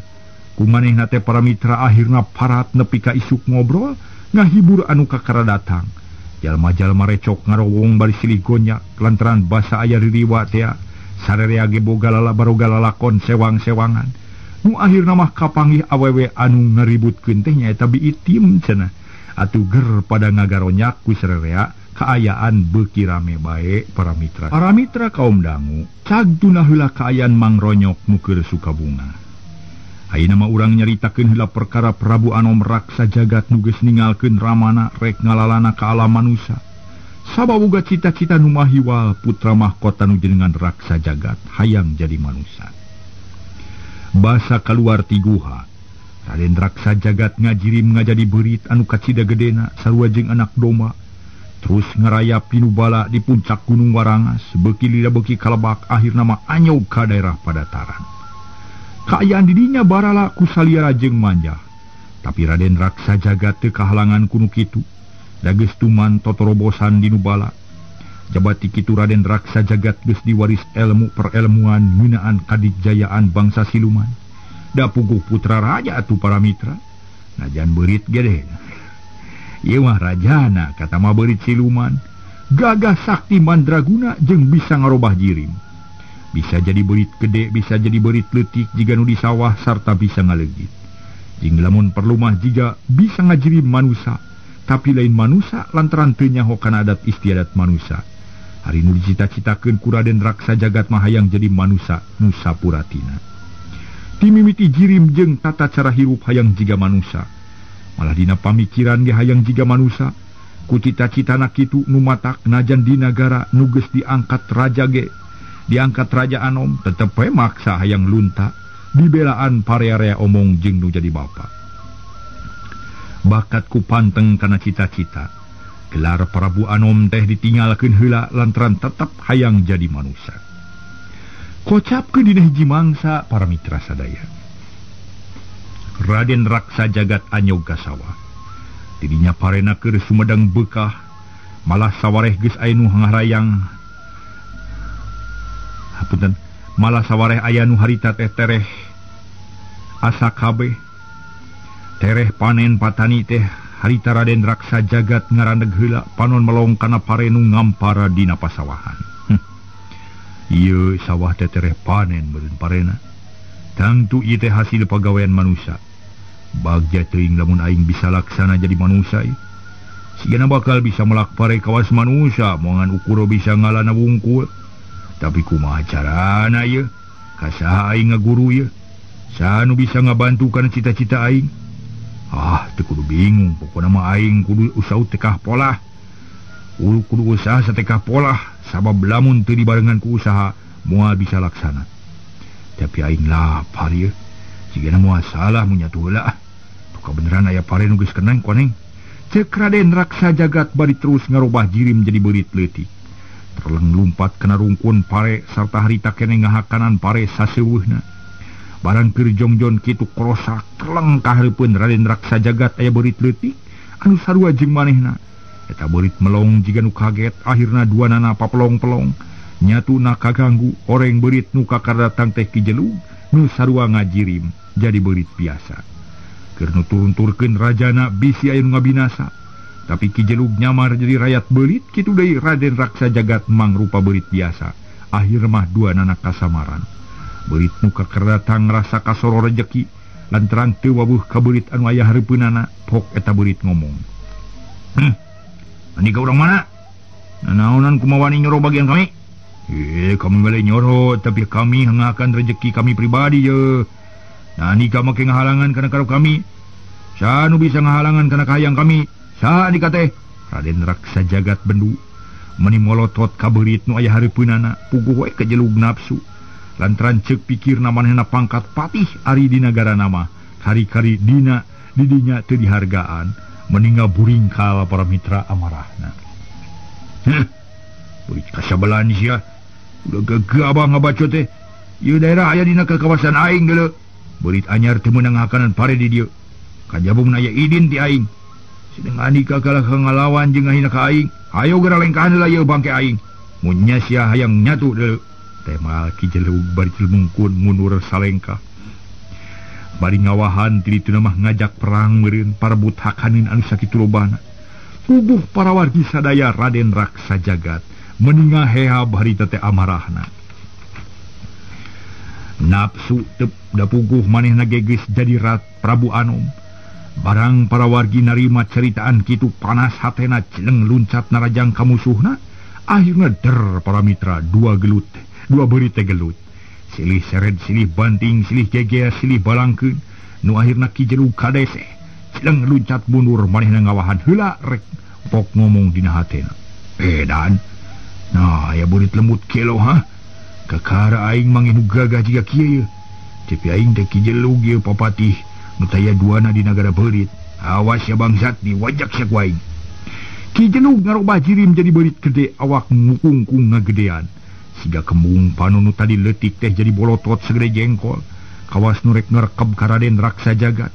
ku manehna teh para mitra akhirna parat nepi ka isuk ngobrol ngahibur anu kakara datang. Jalma-jalma recok ngarowong bari silih gonyak lantaran basa aya ririwa tea sararea ge boga baroga lalakon sewang-sewangan. Nu akhirna mah kapanggih awewe anu ngaributkeun teh nyaeta Bi Itim cenah. Atuh ger pada ngagaronyak ku sararea kaayaan beuki rame bae para mitra. Para mitra kaum dangu cag tunah heula kaayaan Mang Ronyok nu keur sukabunga. Ayeuna mah urang nyaritakeun heula perkara Prabu Anom Raksa Jagat nu geus ninggalkeun ramana rek ngalalana ka alam manusa. Sababoga cita-cita nu mahiwal putra mahkota nu jenengan Raksa Jagat hayang jadi manusa. Basa kaluar ti guha, Raden Raksa Jagat ngajirim ngajadi beurit anu kacida gedena sarua jeung anak domba. Terus ngaraya pinubala di puncak Gunung Warangas, beuki lila beuki kalebak akhirna mah anyog ka daerah padataran. Kaayaan didinya barala ku saliara jeung manja. Tapi Raden Raksa Jagat teu kahalangan ku nu kitu. Da geus tuman totorobosan di nubala. Jabati kitu Raden Raksa Jagat geus diwaris ilmu perelmuan ngeunaan kadijayaan bangsa siluman. Da puguh putra raja atuh para mitra. Najan beurit gede. Ieu mah rajana kata mah beurit siluman. Gagah sakti mandraguna jeung bisa ngarobah jirim. Bisa jadi beurit gede, bisa jadi beurit leutik jiga nu di sawah sarta bisa ngaleugit. Jeung lamun perlu mah jiga bisa ngajirim manusa, tapi lain manusa lantaran teu nyaho kana adat istiadat manusa. Hari nu dicita-citakeun ku Raden Raksa Jagat mah hayang jadi manusa nu sapuratina. Timimiti jirim jeung tata cara hirup hayang jiga manusa. Malah dina pamikiran ge hayang jiga manusa. Ku cita-citana kitu nu matak najan di nagara nu geus diangkat raja ge. Diangkat Raja Anom tetep we maksa hayang lunta dibelaan parea-rea omong jeung nu jadi bapa. Bakat ku panteng kana cita-cita. Gelar Prabu Anom teh ditinggalkeun heula lantaran tetep hayang jadi manusa. Kocapkeun dina hiji mangsa para mitra sadaya. Raden Raksa Jagat anyog ka sawah. Didinya parena keur sumedang beukah, malah sawareh geus aya nu ngarayang. Hapunten, malah sawareh aya nu harita teh tereh asa kabeh. Tereh panen patani teh harita Raden Raksa Jagat ngarandeg heula panon melong kana pare nu ngampara dina pasawahan. Ieu sawah teh tereh panen meureun parena. Tangtu ieu teh hasil pagawean manusa. Bagja teuing lamun aing bisa laksana jadi manusa ieu. Sigana bakal bisa melak pare kawas manusa, moangan ukuro bisa ngalana wungkul. Tapi kumaha carana ieu? Ka saha aing ngaguru ieu? Saha nu bisa ngabantu kana cita-cita aing? Ah, teu kudu bingung, pokona mah aing kudu usaha tekah polah. Kudu usaha satekah polah, sabab lamun teu dibarengan ku usaha moal bisa laksana. Tapi aing lapar ieu. Sigana moal salah mun nyatu heula. Tuh kabeneran aya pare nu geus keneng koneng. Ceuk Raden Raksa Jagat bari terus ngarobah jirim jadi beurit leutik. Terleng lumpat kena rungkun pare sarta harita kene ngahakanan pare saseuweuhna. Barang keur jongjon kitu korosak terleng kahareupeun Raden Raksa Jagat aya beurit leutik anu sarua jeung manehna. Eta beurit melong jiga nu kaget akhirna duanana papelong-pelong. Nyatuna kaganggu oreng beurit nu kakar datang teh Ki Jelug nu sarua ngajirim jadi beurit biasa. Keur nu turun-turkeun rajana bisi aya nu ngabinasa. Tapi Ki Jelug nyamar jadi rayat beurit kitu deui Raden Raksa Jagat mangrupa beurit biasa. Akhir mah duanana kasamaran. Beurit nu kakerdatang ngrasa kasoro rejeki lantaran teu wawuh ka beurit anu aya hareupeunana pok eta beurit ngomong. Andika urang mana? Nanaonan kumaha wani nyoro bagian kami? Kami balik nyoro tapi kami hangakan rejeki kami pribadi ye. Nah andika make ngahalangan kana karo kami. Saha nu bisa ngahalangan kana kahayang kami? Saha andika teh? Raden Raksa Jagat bendu meni molotot ka beurit nu aya hareupeunana puguh we kejelug nafsu. Lantaran ceuk pikirna manehna pangkat patih ari di nagara nama kari-kari dina didinya teu dihargaan meninga buringkal para mitra amarahna. Beurit kasabelan sia. Udah gegabah ngabaco teh. Ieu daerah aya dina kawasan aing geuleuh. Beurit anyar teu meunang hakanan pare di dieu. Kajabung aya idin ti aing. Sedeng andika kalah ngalawan jeung ngahina ka aing. Hayo geura lengkahan heula ieu bangke aing. Mun nya sia hayang nyatu deuleu. Temal Ki Jelug bari cilmungkun mundur salengkah. Bari ngawahan ti dituna mah ngajak perang meureun parebut hakaneun anu sakitu lobana. Puguh para wargi sadaya Raden Raksa Jagat meninga hehab harita teh amarahna. Nafsu teu da puguh manehna ge geus jadi rat Prabu Anom. Barang para wargi narima ceritaan kitu panas hatena celeng luncat narajang ka musuhna. Akhirna der para mitra dua gelut, dua beurit teh gelut. Silih seret, silih banting, silih gegea, silih balangkeun. Nu akhirna Ki Jelug kadeseh. Celeng luncat mundur manehna ngawahan heula rek pok ngomong dina hatena. Edan. Nah, aya beurit lembut kelo ha. Kakara aing mangih nu gagah jiga kieu ye. Cepi aing teh Ki Jelug ieu papatih nu taya duana di nagara beurit. Awas ya bangsat diwajak sia ku aing. Ki Jelug ngarobah jirim jadi beurit gede awak ngukungkung ngagedean. Siga kembung panu nu tadi leutik teh jadi bolotot segede jengkol. Kawas nu rek ngerekeb ka Raden Raksa Jagat.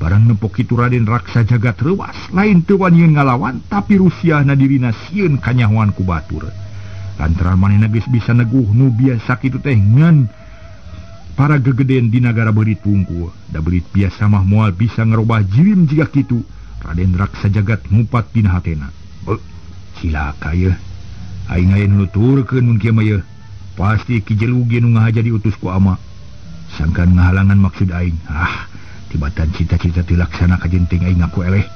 Barang nempok kitu Raden Raksa Jagat reuas, lain teu wanian ngalawan tapi rusiahna dirina sieun kanyahoan ku batur. Lantaran manehna geus bisa neguh nu biasa kitu teh ngan para gegeden di nagara beurit wungkul. Da beurit biasa mah moal bisa ngerobah jirim jiga kitu. Raden Raksa Jagat ngupat dina hatena. Beuh, cilaka yeuh. Aing aya nu nuturkeun mun kieu mah yeuh. Pasti Ki Jelug ge nu ngahaja diutus ku ama. Sangkan ngahalangan maksud aing. Ah, tibatan cita-cita teu laksana kajenting aing ngaku eleh.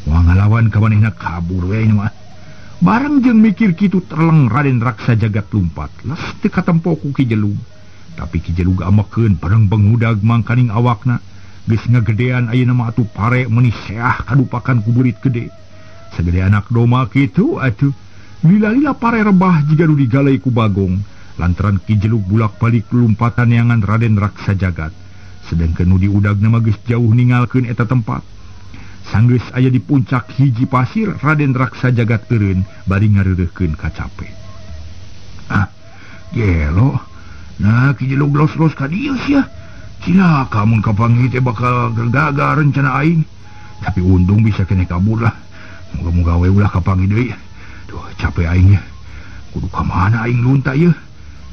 Moal ngalawan ka manehna kabur we aing mah. Barang jeung mikir kitu terleng Raden Raksa Jagat lumpat. Les teu katempo ku Ki Jelug. Tapi Ki Jelug amekeun bareng bengudag mangkaning awakna. Geus ngagedean ayeuna mah atuh pare meuni seah kadupakan ku beurit gede. Sagede anak doma kitu atuh. Lila-lila pare rebah jiga nu digalai ku Bagong. Lantaran Ki Jelug bulak-balik lumpatan neangan Raden Raksa Jagat. Sedangkan nu diudagna mah geus jauh ningalkeun eta tempat. Sanggeus aya di puncak hiji pasir, Raden Raksa Jagat eureun bari ngareureuhkeun kacape. Ah, gelo. Nah, Ki Jelug los-los ka dieu sia. Cilaka mun kapanggih teh bakal gagal rencana aing. Tapi untung bisa keneh kabur lah. Moga-moga we ulah kapanggih deui. Duh, capek aing ya. Kudu ka mana aing lunta ieu?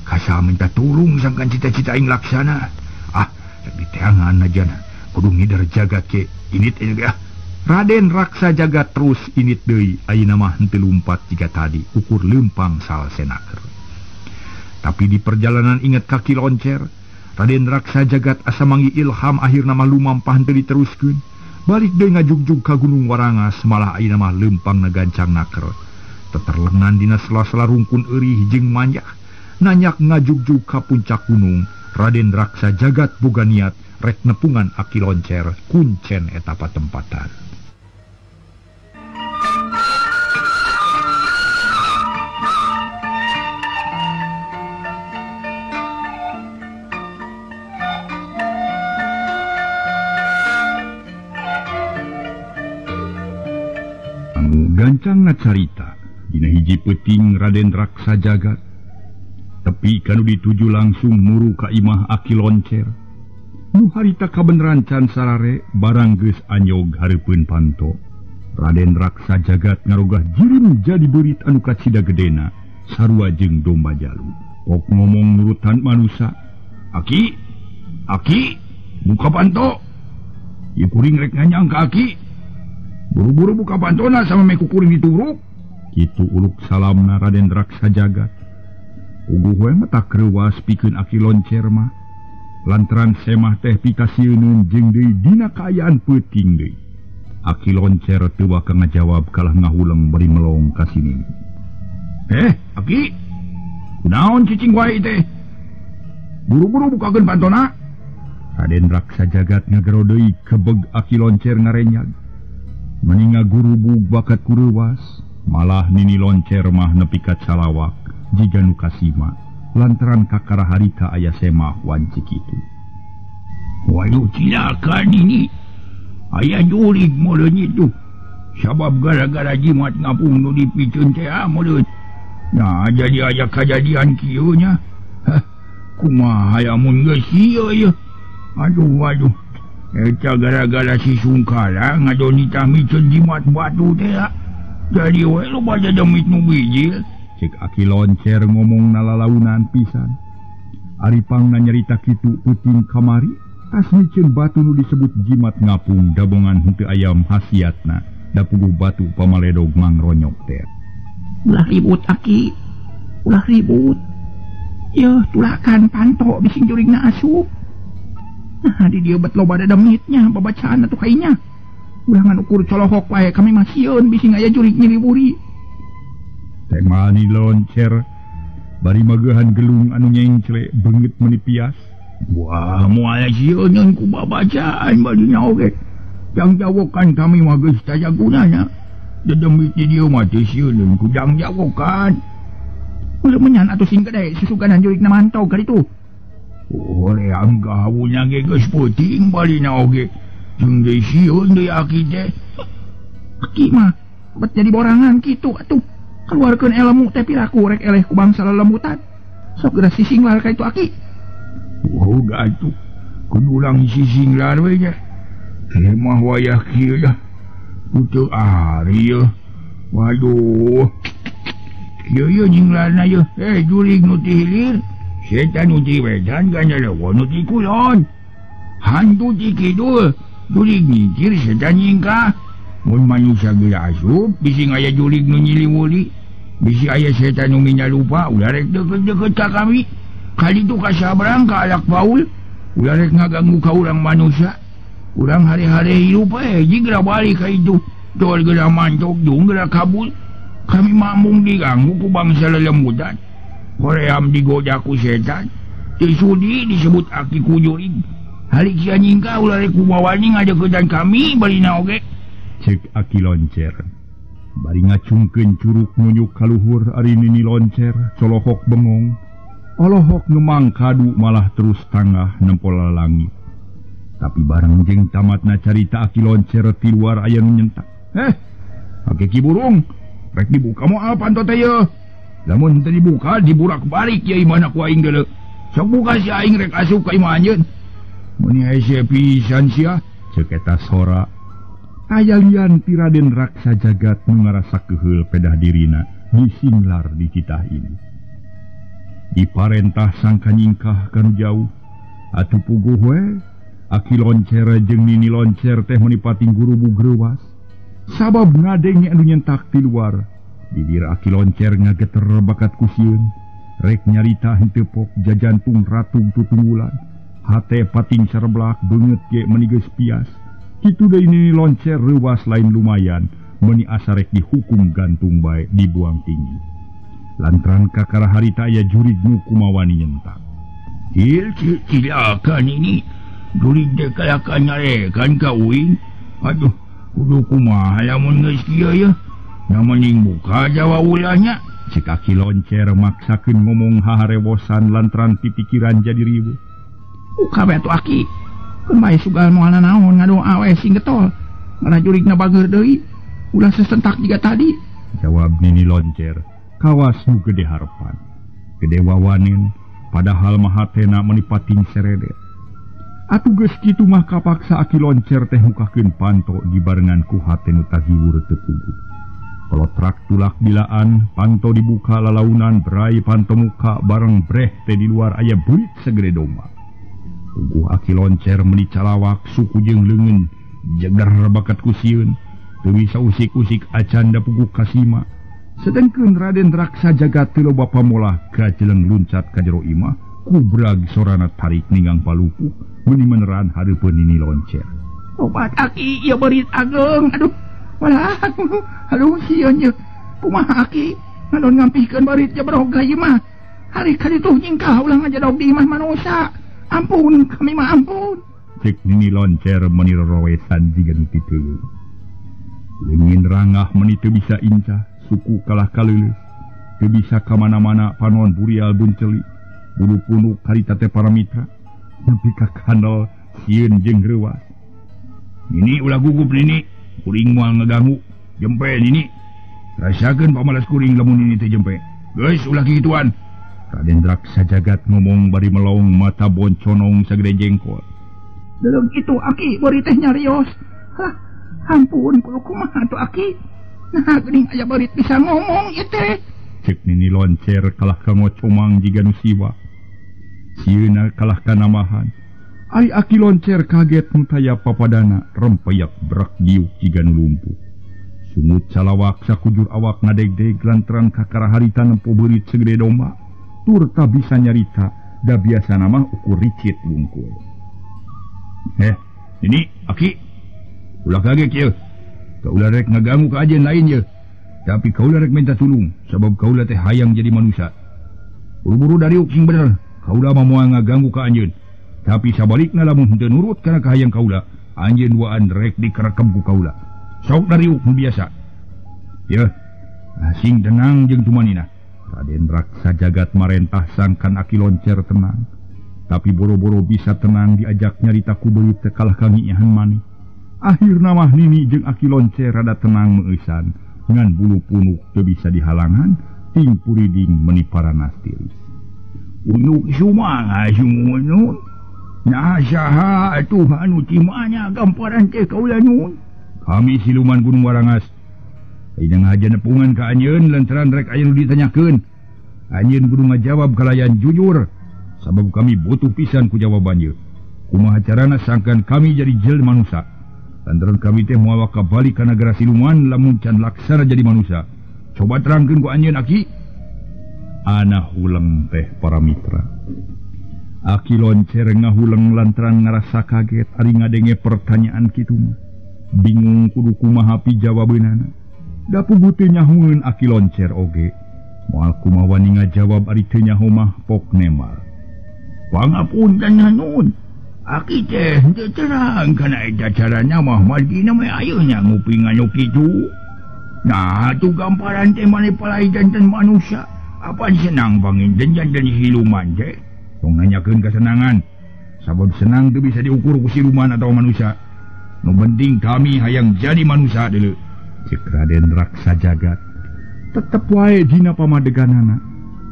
Kasa minta tulung sangkan cita-cita aing laksana. Ah, rek diteangan aja. Kudu ngider jagat ke init ieu ge ah. Raden Raksa Jagat terus init deui ayeuna mah henteu lumpat jiga tadi ukur leumpang salsenaker. Tapi di perjalanan inget kaki loncer, Raden Raksa Jagat asa manggi ilham akhirna mah lumampah henteu diteruskeun. Balik deui ngajugjug ka Gunung Warangas malah ayeuna mah leumpang nagancang naker. Teterlengan dina sela-sela rungkun eurih jeung manjah. Nanyak ngajugjug ka puncak gunung, Raden Raksa Jagat boga niat rek nepungan Aki Loncer kuncen eta patempatan. Anu gancang ngacarita dina hiji peuting Raden Raksa Jagat tepi kanu dituju langsung muru ka imah Aki Loncer. Nu harita kabeneran can sarare barang geus anyog hareupeun panto. Raden Raksa Jagat ngarogah jirim jadi beurit anu kacida gedena sarua jeung domba jalu. Pok ngomong nurutan manusa, "Aki, Aki, buka panto. Ieu kuring rek nganyang ka Aki. Buru-buru buka pantona sama me ku kuring dituruk." Kitu uluk salamna Raden Raksa Jagat. Uguh we mah tak reuwas pikeun Aki Loncer mah. Lantaran semah teh pikasieuneun jeung deui dina kaayaan peuting deui. Aki Loncer teu waka ngajawab kalah ngahuleng bari melong ka si Nini. Aki, kunaon cicing wae teh? Buru-buru bukakeun pantona. Raden Raksa Jagat ngagero deui kebeg Aki Loncer ngarenyag. Meni ngagurubug bakat ku reuwas, malah Nini Loncer mah nepi ka calawak jiga nu kasima lantaran kakara harita aya semah wanci kitu. Waduh cilaka Nini. Aya jurig meureun itu. Sabab gara-gara jimat ngapung nu dipiceun teh meureun. Nah jadi aya kajadian kieu nya. Hah, kumaha lamun geus ieu ye. Aduh aduh. Eta gara-gara si Sungkala ngadonita miceun jimat batu teh. Jadi we loba demit nu bijil. Cek Aki Loncer ngomong nalalaunan pisan. Ari pangna nyarita kitu peuting kamari tas miceun batu nu disebut jimat ngapung dabongan henteu ayam hasiatna da puguh batu pamaledog mangronyok teh. Ulah ribut Aki, ulah ribut. Yeuh tulakan panto bising jurigna asup. Nah di dieu bet loba demitnya babacaan atuh kainya. Ulah ngan ukur colohok wae kami mah sieun bising aya jurig nyiriwuri. Tema Nini Loncer bari mageuhan gelung anu nyengcle beungeut meuni pias. Wah moal sieun ku babacaan badinya oge. Jang jawokan kami mah geus taya gunana. Dedemit di dieu mah teu sieun ku jang jawokan. Ulah menyan atuh sing gede susuganan jurigna mantog ka ditu. Oh reang gawunya ge geus peuting balina oge. Jeung deui sieun deui aki teh. Aki mah bet jadi borangan kitu atuh. Keluarkeun ilmu teh piraku rek eleh ku bangsa lelembutan. Sok geura sisinglar ka itu aki. Oh atuh kudu ulang sisinglar we nya. Mah wayah kieu dah. Kutu ari ye. Waduh. Kieu ye nyinglarna ye. Jurig nu ti hilir. Setan nu ti wetan gandalewo nu ti kulon. Hantu ti kidul. Jurig nyingkir setan nyingkah. Mun manusia geus asup bisi aya jurig nu nyiliwuli. Bisi aya setan nu minalupa ulah rek deukeut-deukeut ka kami. Kali itu ka sabrang ka alak paul. Ulah rek ngaganggu ka urang manusia. Urang hari-hari hirup we geura balik ka itu. Tol geura mantok dung geura kabul. Kami mambung diganggu ku bangsa lelembutan. Hoream digoda ku setan. Teu sudi disebut aki ku jurig. Halik sia nyingkah ulah rek kumawani ngadeuketan kami balina oge. Cek Aki Loncer bari ngacungkeun curug nunjuk ka luhur. Ari Nini Loncer colohok bengong olohok ngemang kadu malah terus tangah nempo lalangit. Tapi bareng jeung tamatna carita Aki Loncer ti luar aya nu nyentak. Aki Ki Burung rek dibuka moal panto teh ye. Lamun teu dibuka diburak balik ye imahna ku aing deuleu. Sok buka si aing rek asup ka imah anjeun. Meuni hese pisan sia. Ceuk eta sora. Aya lian ti Raden Raksa Jagat nu ngarasa keheul pedah dirina disinglar di titah ini. Diparentah sangka nyingkah kanu jauh. Atuh puguh we Aki Loncer jeung Nini Loncer teh meuni pating gurubug reuwas. Sabab ngadenge anu nyentak ti luar. Bibir Aki Loncer ngageter bakat ku sieun. Rek nyarita henteu pok jajantung ratug tutunggulan. Hate pating sareblak beungeut ge meuni geus pias. Kitu deui Nini Loncer reuwas lain lumayan, meuni asa rek dihukum gantung bae dibuang tinggi. Lantaran kakara harita aya jurig nu kumawani nyentak. Il cilaka Nini, jurig teh kalakan nyarekan ka uing. Aduh, kudu kumaha lamun geus kieu ye. Na mending buka jawa ulahnya. Cek Aki Loncer maksakeun ngomong haharewosan lantaran pipikiran jadi riweuh. Buka bae atuh Aki. Keun bae sugal moal nanaon ngadoa we sing getol. Ngarah jurigna bageur deui. Ulah sesentak jiga tadi. Jawab Nini Loncer. Kawas nu gede harepan. Gede wawanen padahal mah hatena meuni pating seredet. Atuh geus kitu mah kapaksa Aki Loncer teh mukakeun panto dibarengan ku hate nu tagiwur teu puguh. Kolotrak tulak dilaan, panto dibuka lalaunan, berai panto muka bareng breh teh di luar aya burit segede domba. Puguh Aki Loncer meuni calawak suku jeung leungeun jeger bakat ku sieun. Teu bisa usik-usik acan da puguh kasima. Sedengkeun Raden Raksa Jagat teu loba pamolah gajeleng luncat ka jero imah Kubrag sorana tarik ninggang palupuh meuni meneran hareupeun Nini Loncer. Obat aki ieu beurit ageng aduh walah aduh sieun ye kumaha aki ngadon ngampihkeun beurit jebrog ieu mah hari ka ditu nyingkah ulah ngajedog di imah manusa ampun kami mah ampun. Cek Nini Loncer meuni rorowesan jiga nu titeuleuh. Leungin rangah meuni teu bisa incah suku kalah kaleuleus teu bisa ka mana-mana panon burial bunceli bulu punuk harita teh para mitra nepi ka kandel sieun jeung reuas. Nini ulah gugup Nini, kuring moal ngaganggu. Jempe Nini. Rasakeun pamalas kuring lamun Nini teh jempe. Geus ulah kikituan. Raden Raksa Jagat ngomong bari melong mata bonconong sagede jengkol. Deung itu aki beurit teh nyarios. Hah, ampun kudu kumaha atuh aki. Nah geuning aya beurit bisa ngomong ieu teh. Cek Nini Loncer kalah ka ngocomang jiga nu siwa. Sieuna kalah ka namahan. Ari Aki Loncer kaget nu taya papadana rempeyak brak giuk jiga nu lumpuh. Sungut calawak sakujur awak ngadegdeg lantaran kakara harita nempo beurit segede domba. Tur ta bisa nyarita da biasana mah ukur ricit wungkul. Ini Aki ulah kaget ye. Kaula rek ngaganggu ka ajen lain ye. Tapi kaula rek minta tulung sabab kaula teh hayang jadi manusia. Buru-buru dariuk sing bener. Kaula mah moal ngaganggu ka anjeun. Tapi sabalikna lamun henteu nurut kana kahayang kaula, anjeun duaan rek dikerekem ku kaula. Sok dariuk nu biasa. Yeuh, sing tenang jeung tumanina. Raden Raksa Jagat marentah sangkan Aki Loncer tenang. Tapi boro-boro bisa tenang diajak nyarita ku beurit teh kalah kangiihan maneh. Akhirna mah Nini jeung Aki Loncer rada tenang meueusan ngan bulu punuk teu bisa dihalangan ting puriding meuni paranas tiris. Uyuk sumanga sumuhun. Nah saha atuh anu cimanya gamparan teh kaula nyun. Kami siluman Gunung Warangas. Ayeuna ngahaja nepungan ka anjeun lantaran rek aya nu ditanyakeun. Anjeun kudu ngajawab kalayan jujur sabab kami butuh pisan ku jawaban ieu. Kumaha carana sangkan kami jadi jelema manusa. Lantaran kami teh moal kabalik ka nagara siluman lamun can laksana jadi manusia. Coba terangkeun ku anjeun Aki. Ana huleng teh para mitra. Aki Loncer ngahuleng lantaran ngarasa kaget ari ngadenge pertanyaan kitu mah. Bingung kudu kumaha pijawabeunana. Da puguh teu nyahueun Aki Loncer oge. Moal kumaha wani ngajawab ari teu nyaho mah pok nemal. Pangapunten nun. Aki teh henteu terang kana eta carana mah margina mah ayeuna nguping anu kitu. Nah atuh gamparan teh maneh palai janten manusia. Apan senang panginten janten siluman teh? Tong nanyakeun kasenangan. Sabab senang teu bisa diukur ku siluman atau manusia. Nu penting kami hayang jadi manusia deuleu. Cek Raden Raksa Jagat. Tetep wae dina pamadeganana.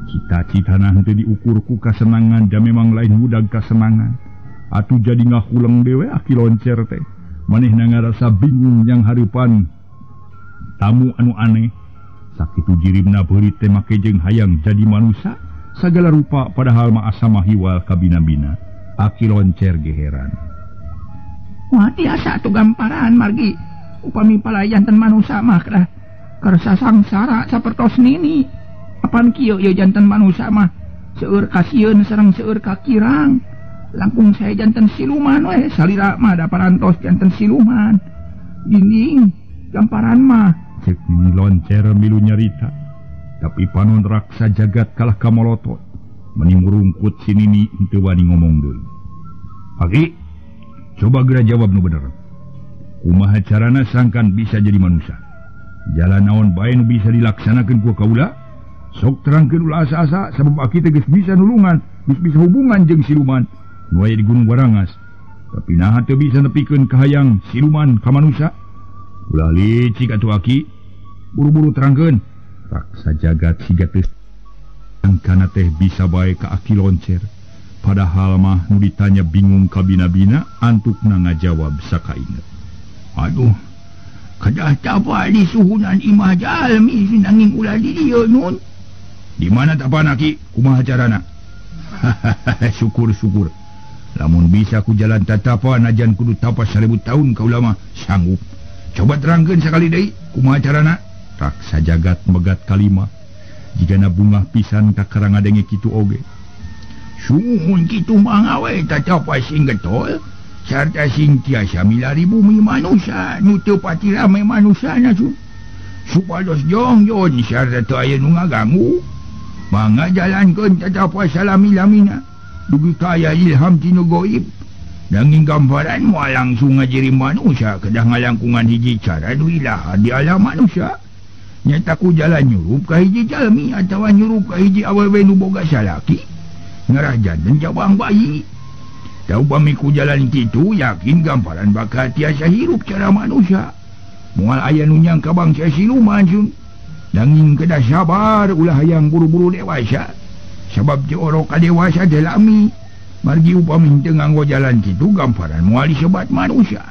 Cita-citana henteu diukur ku kasenangan da memang lain budag kasenangan. Atuh jadi ngahuleng dewe Aki Loncer teh. Manehna ngarasa bingung yang hareupan tamu anu aneh. Sakitu jirimna beurit teh make jeung hayang jadi manusia sagala rupa padahal mah asa mah hiwal kabina-bina. Aki Loncer ge heran. Wah tiasa atuh gamparan margi upami palayan janten manusia mah kedah kersa sangsara sapertos Nini. Apan kieu ieu janten manusia mah seueur kasieun sareng seueur kakirang. Langkung saya janten siluman we salira mah da parantos janten siluman. Dinding gamparan mah. Cek Nini Loncer milu nyarita. Tapi panon Raksa Jagat kalah ka molotot. Meni murungkut si Nini henteu wani ngomong deui. Aki, coba geura jawab nu bener. Kumaha carana sangkan bisa jadi manusia? Jalan naon bae nu bisa dilaksanakeun ku kaula? Sok terangkeun ulah asa-asa sabab aki teh geus bisa nulungan, geus bisa hubungan jeung siluman nu aya di Gunung Warangas. Tapi naha teu bisa nepikeun kahayang siluman ka manusia? Ulah licik atuh Aki, buru-buru terangkeun. Raksa Jagat siga teu sangkana teh bisa bae ka Aki Loncer. Padahal mah nu ditanya bingung kabina-bina antukna ngajawab sakainget. Aduh, kedah tapa di suhunan imah jalmi nanging ulah di dieu nun. Di mana tapana Ki? Kumaha carana? Syukur-syukur. Lamun bisa ku jalan tatapa najan kudu tapa 1000 tahun kaula mah sanggup. Coba terangkeun sakali deui kumaha carana? Raksa Jagat megat kalima. Jigana bungah pisan kakara ngadenge kitu oge. Sumuhun kitu mangga we tatapa sing getol sarta sing tiasa milari bumi manusia nu teu pati rame manusana su. Supados jongjon sarta teu aya nu ngaganggu. Mangga jalankeun tatapa salami-lamina dugi ka aya ilham ti nu goib. Nanging gambaran moal langsung ngajiri manusia kedah ngalangkungan hiji cara nu ilaha di alam manusia. Nyata ku jalan nyurup ka hiji jalmi atawa nyurup ka hiji awewe nu boga salaki ngarah janten jabang bayi. Tau upami ku jalan kitu yakin gambaran bakal tiasa hirup cara manusia. Moal aya nu nyangka bangsa siluman sun. Nanging kedah sabar ulah hayang buru-buru dewasa. Sabab teu orok ka dewasa teh lami. Margi upami henteu nganggo jalan kitu gambaran moal disebat manusia.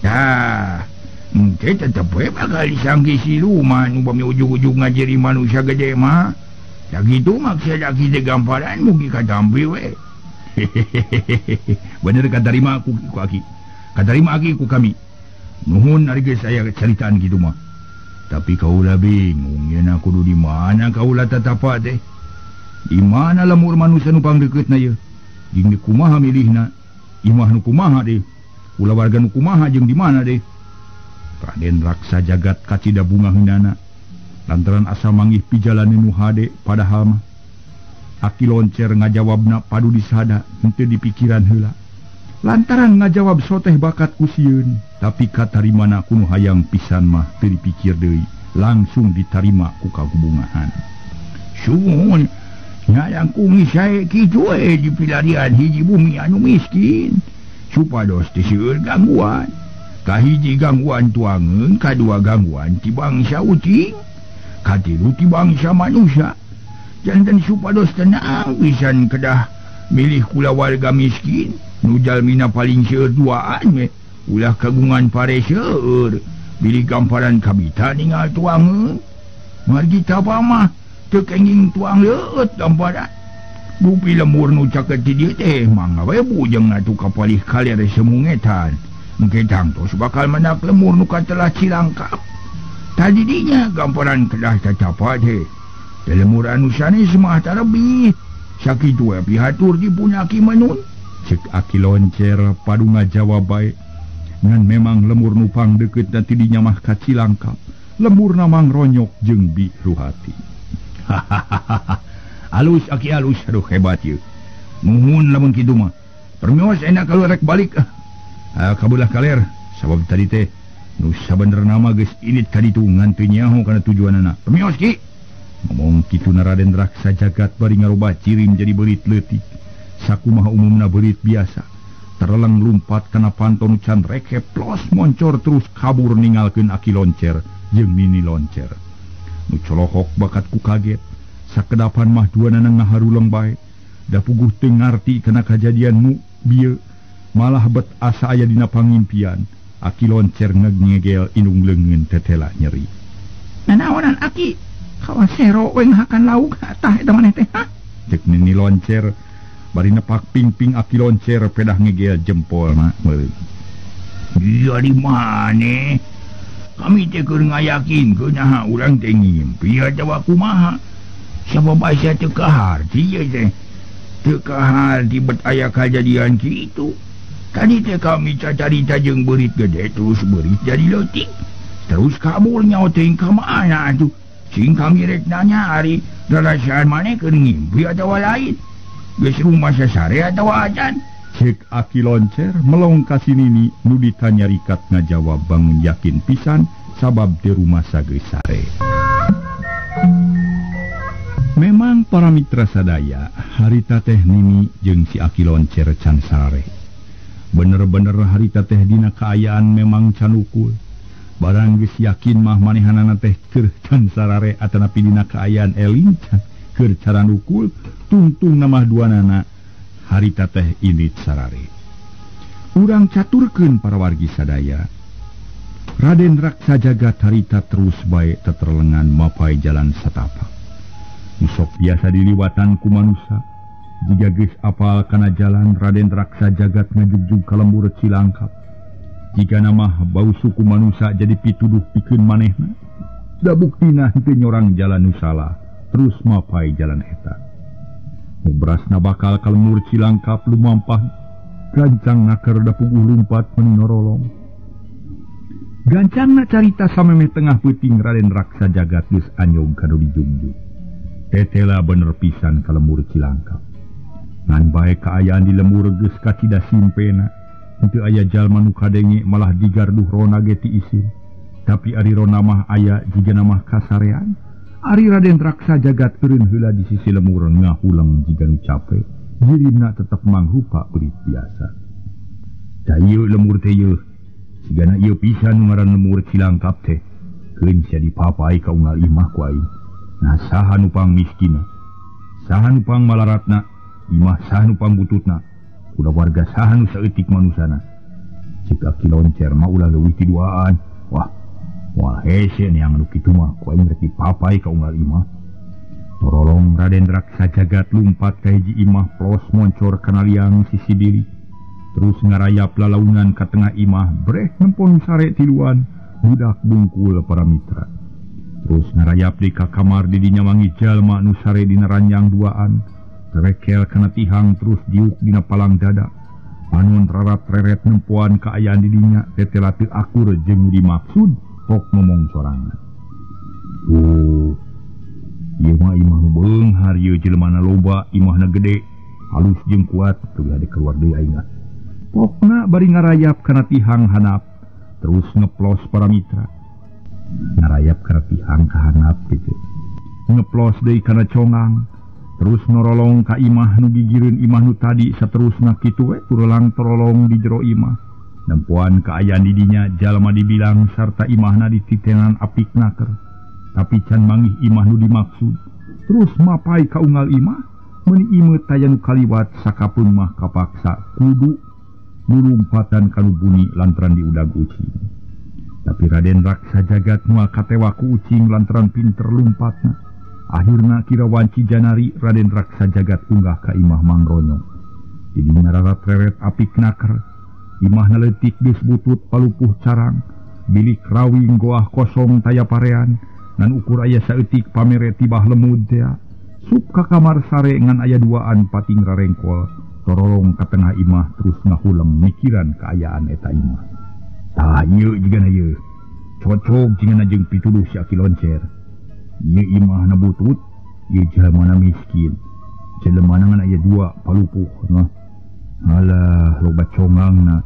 Tah, engke tetep we bakal disangki siluman upami ujug-ujug ngajeri manusia gede mah. Sakitu maksud aki teh gambaran mugi katampi we. Bener katarima ku aki. Katarima aki ku kami. Nuhun ari geus aya caritaan kitu mah. Tapi kaula bingung yeuna kudu di mana kaula tatapa teh. Di mana lemur manusia nu pangdeukeutna ieu? Jeung di kumaha milihna? Imah nu kumaha deh? Kulawarga nu kumaha jeung di mana deh? Raden Raksa Jagat kacida bunga heunana lantaran asa manggih pijalane nu hade padahal mah Aki Loncer ngajawabna padu disada henteu dipikiran heula. Lantaran ngajawab soteh bakat ku sieun, tapi katarimana ku nu hayang pisan mah teu dipikir deui, langsung ditarima ku kagubungahan. Sumuhun ngalangkung sae kitu we di pilarian hiji bumi anu miskin supados teu seueur gangguan. Kahiji gangguan tuangeun, kadua gangguan ti bangsa ucing, katilu ti bangsa manusia. Janten supados tenang pisan kedah milih kulawarga miskin nu jalmina paling seueur duaan we ulah kagungan pare seueur bilih gamparan kabita ningal tuangeun. Margi tapa mah teu kenging tuang leueut gamparan. Dupi lemur nu caket ti dieu teh mangga we bujeng atuh kapalih kaler semungetan. Engke tangtos bakal menak lemur nu katelah Cilangkap. Tadi dinya gamparan kedah tatapa teh. Teh lemur anu sanes mah tarebih. Sakitu we pihatur dipun Aki Menun. Cek Aki Loncer padu ngajawab bae. Ngan memang lemur nu pangdeukeutna ti dinya mah ka Cilangkap. Lemurna mangronyok jeung bi ruhati. Hahaha. Alus Aki alus, aduh hebat ieu. Nuhun lamun kitu mah. Permios enak kalau rek balik. Ah kabulah kaler sabab tadi teh nu sabenerna mah geus init ka ditu ngan teu nyaho kana tujuanana. Permios Ki. Ngomong kitu Raden Raksa Jagat bari ngarobah cirim jadi beurit leutik. Sakumaha umumna beurit biasa. Tereleng lumpat kana panto nu can rekep plos moncor terus kabur ningalkeun Aki Loncer jeung Nini Loncer. Nu colohok bakat ku kaget. Sakedapan mah duanana ngaharuleng bae. Da puguh teu ngarti kana kajadian nu bieu. Malah bet asa aya dina pangimpian. Aki Loncer ngegel indung leungeun tetela nyeri. Nanaonan Aki? Kawas sero we ngahakan lauk tah eta maneh teh ha? Cek Nini Loncer bari nepak pingping Aki Loncer pedah ngegel jempolna meureun. Iya di maneh? Kami teh keur ngayakinkeun naha urang teh ngimpi atawa kumaha. Sabab asa teu kaharti ieu teh. Teu kaharti bet aya kajadian kitu. Tadi teh kami cacarita jeung beurit gede terus beurit jadi leutik. Terus kabur nyaho teuing ka mana atuh. Sing kami rek nanya ari rarasaan maneh keur ngimpi atawa lain. Geus rumah sasare atawa acan. Cek Aki Loncer melong ka si Nini nu ditanyarikat ngajawab bangun yakin pisan sabab di rumah sageus sare. Memang para mitra sadaya harita teh Nini jeung si Aki Loncer can sare. Bener-bener harita teh dina kaayaan memang canukul. Barang geus yakin mah manehanana teh keur can sarare atanapi dina kaayaan eling keur caranukul tungtung namah duanana harita teh indit sarare. Urang caturkeun para wargi sadaya. Raden Raksa Jagat harita terus bae teterlengan mapai jalan satapak. Nu sok biasa diliwatan ku manusa. Jiga geus apal kana jalan Raden Raksa Jagat ngajugjug ka lembur Cilangkap. Jika nama bau suku manusia jadi pituduh pikeun manehna. Da buktina henteu nyorang jalan nu salah, terus mapai jalan eta. Nu berasna bakal ka lemur Cilangkap lumampah gancang naker da puguh lumpat meni norolong. Gancangna carita samemeh tengah peuting Raden Raksa Jagat geus anyog ka nu dijungjung. Tetela bener pisan ka lemur Cilangkap. Ngan bae kaayaan di lemur geus kacida simpena. Henteu aya jalma nu kadenge malah digarduh rona ge ti isin. Tapi ari rona mah aya jigana mah kasarean. Ari Raden Raksa Jagat eureun heula di sisi lemur ngahuleng jiga nu cape. Dirina tetep mangrupa beurit biasa. Da ieu lemur teh ieu. Sigana ieu pisan nu ngaran lemur Cilangkap teh. Keun sia dipapai ka unggal imah ku aing. Nah saha nu pang miskina? Saha nu pang malaratna? Imah saha nu pang bututna? Ulah warga saha nu saeutik manusana? Cek Aki Loncer mah ulah leuwih ti duaan. Wah, moal hese neang nu kitu mah ku aing rek dipapai ka unggal imah. Torolong Raden Raksa Jagat lumpat ka hiji imah plos moncor kana liang sisi bilik. Terus ngarayap lalaunan ka tengah imah breh nempon sare tiluan budak bungkul para mitra. Terus ngarayap di ka kamar di dinya wangi jalma nu sare dina ranjang duaan. Rekel kana tihang terus diuk dina palang dada. Panon rarat reret nempoan kaayaan di dinya tetela teu akur jeung dimaksud pok ngomong sorangan. Oh, ieu mah imah nu beunghar ieu jelemana loba, imahna gede, halus jeung kuat, teu hade keluar deui aing. Pokna bari ngarayap kana tihang hanap, terus ngeplos para mitra. Ngarayap kana tihang ka hanap kitu. Ngeplos deui kana congang, terus norolong ka imah nu gigireun imah nu tadi saterusna kitu we turelang torolong di jero imah. Nempoan kaayaan di dinya jalma dibilang sarta imahna dititenan apik naker. Tapi can manggih imah nu dimaksud. Terus mapai ka unggal imah, meuni imeut taya nu kaliwat sakapeung mah kapaksa kudu nurumpatan kanu buni lantaran diudag ucing. Tapi Raden Raksa Jagat moal katewa ku ucing lantaran pinter lumpatna. Akhirna kira wanci janari Raden Raksa Jagat unggah ka imah Mang Ronyong. Di dinya rarat-reret apik naker. Imahna leutik geus butut palupuh carang, bilik rawing goah kosong taya parean. Ngan ukur aya saeutik pamere tibah lemud tea. Sup ka kamar sare ngan aya duaan pating rarengkol. Torolong ka tengah imah terus ngahuleng mikiran kaayaan eta imah. Tah ieu jigana ieu. Cocok jigana jeung pituduh si Aki Loncer. Ieu imahna butut, ieu jelemana miskin. Jelemana ngan aya dua palupuh nah. Alah loba congangna.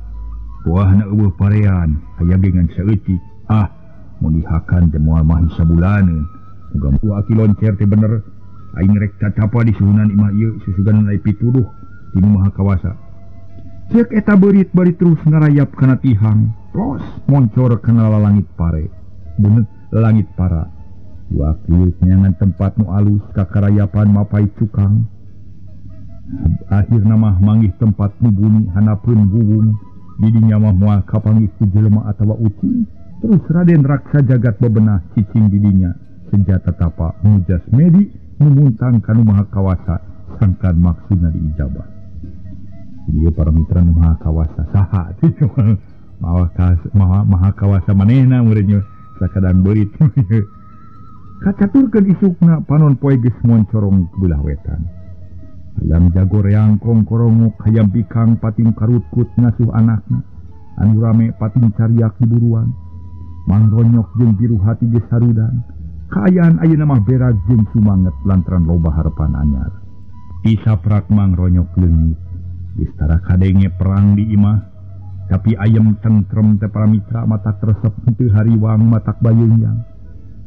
Buahna eueuh parean, aya ge ngan saeutik. Ah, mun dihakan teh moal mah sabulaneun. Muga Aki Loncer teh bener. Aing rek cacapa di suhunan imah ieu susugan aya pituduh ti nu Maha Kawasa. Ceuk eta beurit bari terus ngarayap kana tihang, plos moncor kana lalangit pare. Bener langit para. Dua kieu nyangan tempat nu alus kakarayapan mapai cukang. Akhirna mah manggih tempat nu bumi hanapeun buwung. Di dinya mah moal kapanggih ku jelema atawa ucing. Terus Raden Raksa Jagat bebenah cicing di dinya senjata tapa mujas medi mumuntang kanu Maha Kawasa sangkan maksudna diijabah. Ieu para mitra nu Maha Kawasa saha Maha Kawasa manehna meureun sakadang beurit. Kacaturkeun isukna panon poe geus moncorong belah wetan. Hayam jago reangkong korongok, hayam bikang pating karutkut ngasuh anakna. Anu rame pating cariak di buruan. Mang Ronyok jeung biru hati geus harudan. Kaayaan ayeuna mah berak jeung sumanget lantaran loba harepan anyar. Isaprak Mang Ronyok leungit. Geus tara kadenge perang di imah. Tapi ayem tentrem teh para mitra matak resep henteu hariwang matak bayeungyang.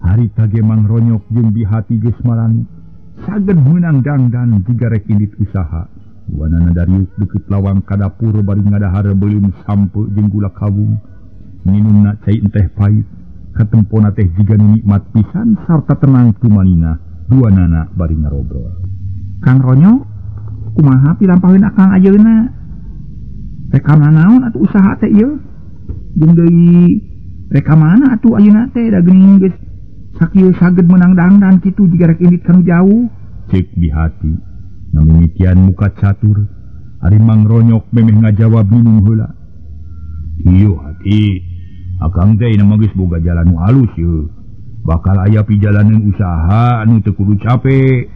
Harita ge Mang Ronyok jeung bihati geus marangi. Saged meunang dangdan jiga rek indit usaha. Duanana dariuk deukeut lawang ka dapur bari ngadahar beuleum sampe jeung gula kawung. Minumna cai teh pahit. Katempona teh jiga nu nikmat pisan sarta tenang tumanina. Duanana bari ngarobrol. Kang Ronyok, kumaha pilampaheun akang ayeuna? Rek ka naon atuh usaha teh ieu? Jeung deui rek ka mana atuh ayeuna teh da geuning geus sakieu saged meunang dangdan kitu jiga rek indit kanu jauh. Cek bihati ngamimitian muka catur. Ari Mang Ronyok memeh ngajawab minum heula. Ieu hati akang teh na mah geus boga jalan nu alus ieu. Bakal aya pijalaneun usaha anu teu kudu cape.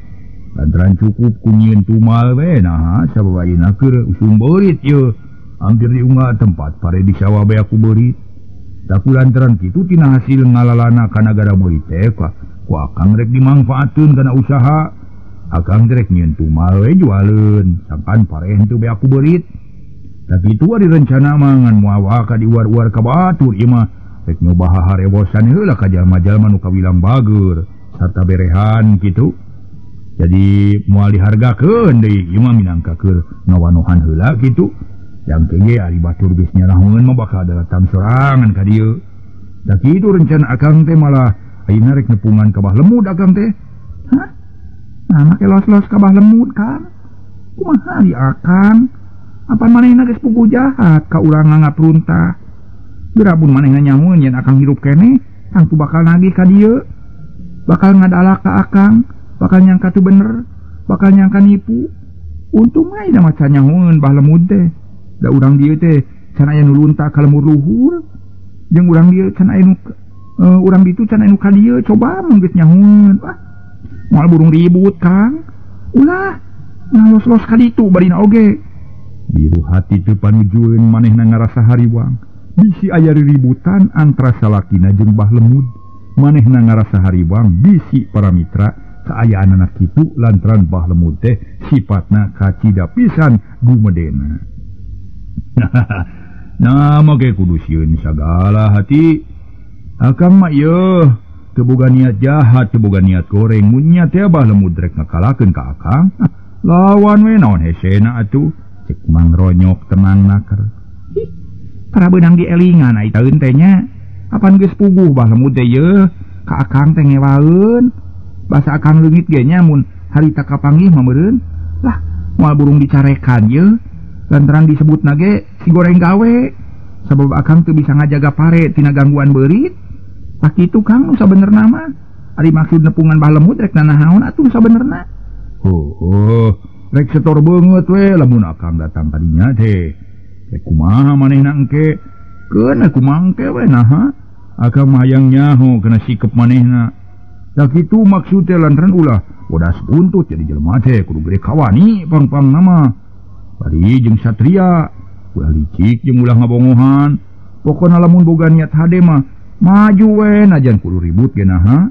Lantaran cukup ku nyieun tumal we naha sabab ayeuna keur usum beurit yeuh. Hampir diunggah tempat pare di sawah bae aku beurit. Tapi lantaran kitu tina hasil ngalalana kana gara beurit teh ku akang rek dimangfaatkeun kana usaha. Akang rek nyieun tumal we jualeun sangkan pare henteu bae aku beurit. Tapi itu ari rencana mah ngan moal ka diuar-uar ka batur ieu mah rek nyoba haharebosan heula ka jalma-jalma nu kawilang bager sarta berehan kitu. Jadi moal dihargakeun deui ieu mah minangka keur ngawanohan heula kitu. Yang kege ari batur geus nyarahoeun mah bakal datang sorangan ka dieu. Da kitu rencana akang teh malah ayeuna rek nepungan ka Bah Lemud akang teh. Hah? Nah make los-los ka Bah Lemud Kang. Kumaha di akang? Apan manehna geus puguh jahat ka urang nganggap runtah. Geura pun manehna nyahoeun yen akang hirup keneh, tangtu bakal nagih ka dieu. Bakal ngadalak ka akang. Bakal nyangka tuh bener, bakal nyangka nipu. Untung aja maca nyahoeun Bah Lemud teh. Da urang dieu teh can aya nu lunta ka lemur luhur. Jeung urang dieu can aya nu urang ditu can aya nu ka dieu, coba mun geus nyahoeun. Wah, moal burung ribut, Kang. Ulah, ngalos-los ka ditu barina oge. Biru hati teu panujueun manehna ngarasa hariwang. Bisi aya riributan antara salakina jeung Bah Lemud. Manehna ngarasa hariwang bisi para mitra kaayaan anak kitu lantaran Bah Lemud teh sifatna kacida pisan gumedena. Nah make kudu sieun sagala hati. Akang mah ieu teu boga niat jahat, teu boga niat goreng. Mun nya teh Bah Lemud rek ngakalakeun ka akang. Lawan we naon hesena atuh. Cek Mang Ronyok tenang naker. Ih, para beunang dielingan ai taeun teh nya. Apan geus puguh Bah Lemud teh yeuh ka akang teh ngewaeun. Basa akang leungit ge nya mun harita kapanggih mah meureun. Lah, moal burung dicarekan yeuh. Lantaran disebutna ge si goreng gawe. Sabab akang teu bisa ngajaga pare tina gangguan beurit. Tah kitu Kang nu sabenerna mah. Ari maksud nepungan Bah Lemud rek nanahaon atuh sabenerna. Heuh, rek setor beungeut we lamun akang datang kadinya teh. Rek kumaha manehna engke? Keun kumaha engke we naha? Akang mah hayang nyaho kana sikep manehna. Tah kitu maksud teh lantaran ulah bodas buntut jadi jelema teh kudu gede kawani pang-pang nama. Bari jeung satria ulah licik jeung ulah ngabongohan. Pokona lamun boga niat hade mah maju we najan kudu ribut ge naha.